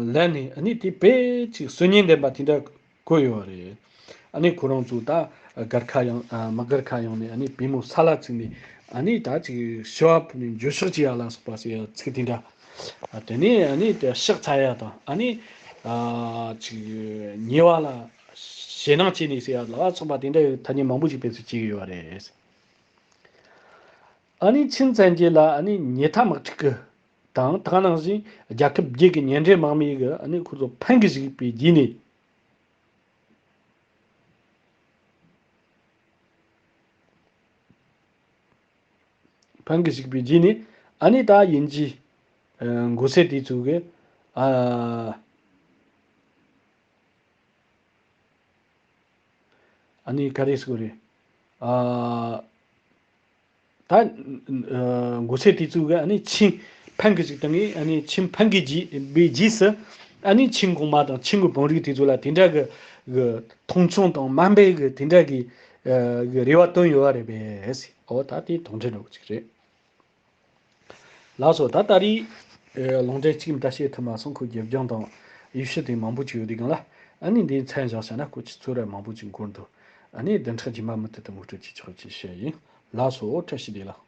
ལན་ནས་ཨ་ནི་དེ་དཔེ་ཅིག་སྲོལ་ངན་ལྡན་པ་དེ་འདྲ་བཀོད་ཡོད་རེད། ཨ་ནི་ཁོ་རང་ཚོ་ད་སྒར་ཁ་ཡོང་ཨ་དམག་སྒར་ཁ་ཡོང་ནས་ཨ་ནི་པུས་མོ་ས་ལ་བཙུགས་ནས་ཨ་ནི་ད་ཅིག་ཞུ་བ་ཕུལ་ནས་འགྱོད་བཤགས་བྱེད་ཡ་ལ་སོགས་པ་ཟེར་ཡ་ཚིག་དེ་འདྲ། ཨ་དེ་ནས་ཨ་ནི་དེ་ཕྱག་འཚལ་ཡ་དང་། ཨ་ནི་ཨ་ཅིག་ཉེས་པ་ལ་ཞེད་སྣང་བྱས་ནས་ཟེར་ཡ་ལ་སོགས་པ་དེ་འདྲ་ཐ་སྙད་མང་པོ་ཞིག་དཔེ་མཚོན་བྱེད་ཀྱི་ཡོད་རེད། ཨ་ནི་ཆིན་བཙན་རྒྱལ་ལ་ཨ་ནི་ཉེ་མཐའ་དམག་འཁྲུག་གི་ དང་། ད་ག་ནང་བཞིན་རྒྱལ་ཁབ་བརྒྱད་ཀྱི་མཉམ་འབྲེལ་དམག་མི་གིས་ཨ་ནི་ཁོ་ཚོ་ཕན་གྱི་ཞུགས་པའི་རྗེས་ནས། ཕན་གྱི་ཞུགས་པའི་རྗེས་ནས་ཨ་ནི་ད་དབྱིན་ཇི་འགོ་སེར་དེ་ཚོ་གིས། ཨ། ཨ་ནི་ག་རེ་ཟེར་དགོས་རེད། ཨ། ད། ཨ། འགོ་སེར་དེ་ཚོ་གིས་ཨ་ནི་ཆིན་ཕན་གྱི་ཞུགས་བཏང་ངས། ཨ་ནི་ཆིན་ཕན་གྱི་རྗེས་པའི་རྗེས་སུ་ཨ་ནི་ཆིན་གོང་མ་དང་ཆིན་གྱི་དཔོན་རིགས་དེ་ཚོ་ལ་དེ་འདྲ་གི་གི་མཐོང་ཆུང་དང་དམའ་འབེབས་གི་དེ་འདྲ་གི་ཨ་གི་རེ་བ་བཏོན་ཡོད་པ་རེད་པས། འོ་ད་དེ་དོན་འགྲེལ་འདྲ་བོ་ཅིག་རེད། ལགས་སོ། ད་ད་རེས། ཨེ། ལུང་འདྲེན་གཅིག་མ་གཏོགས་བཤད་ཐུབ་མ་སོང་། ཁོ་རྒྱབ་ལྗོངས་དང་དབྱེ་ཞིབ་དེ་མང་པོ་ཅིག་ཡོད་དུས་སྒང་ལ། ཨ་ནི་འདིའི་མཚན་བཞག་བྱས་ན་ཁོ་ཆུ་ཚོད་རེ་མང་པོ་ཅིག་འགོར་འདུག་ཨ་ནི་བདུན་ཕྲག་རྗེས་མ་མུ་མཐུད་དུ་ངོ་སྤྲོད་བྱེད་ཆོག་ཅེས་བཤད་ཡིན། ལགས་སོ། བཀྲ་ཤིས་བདེ་ལེགས།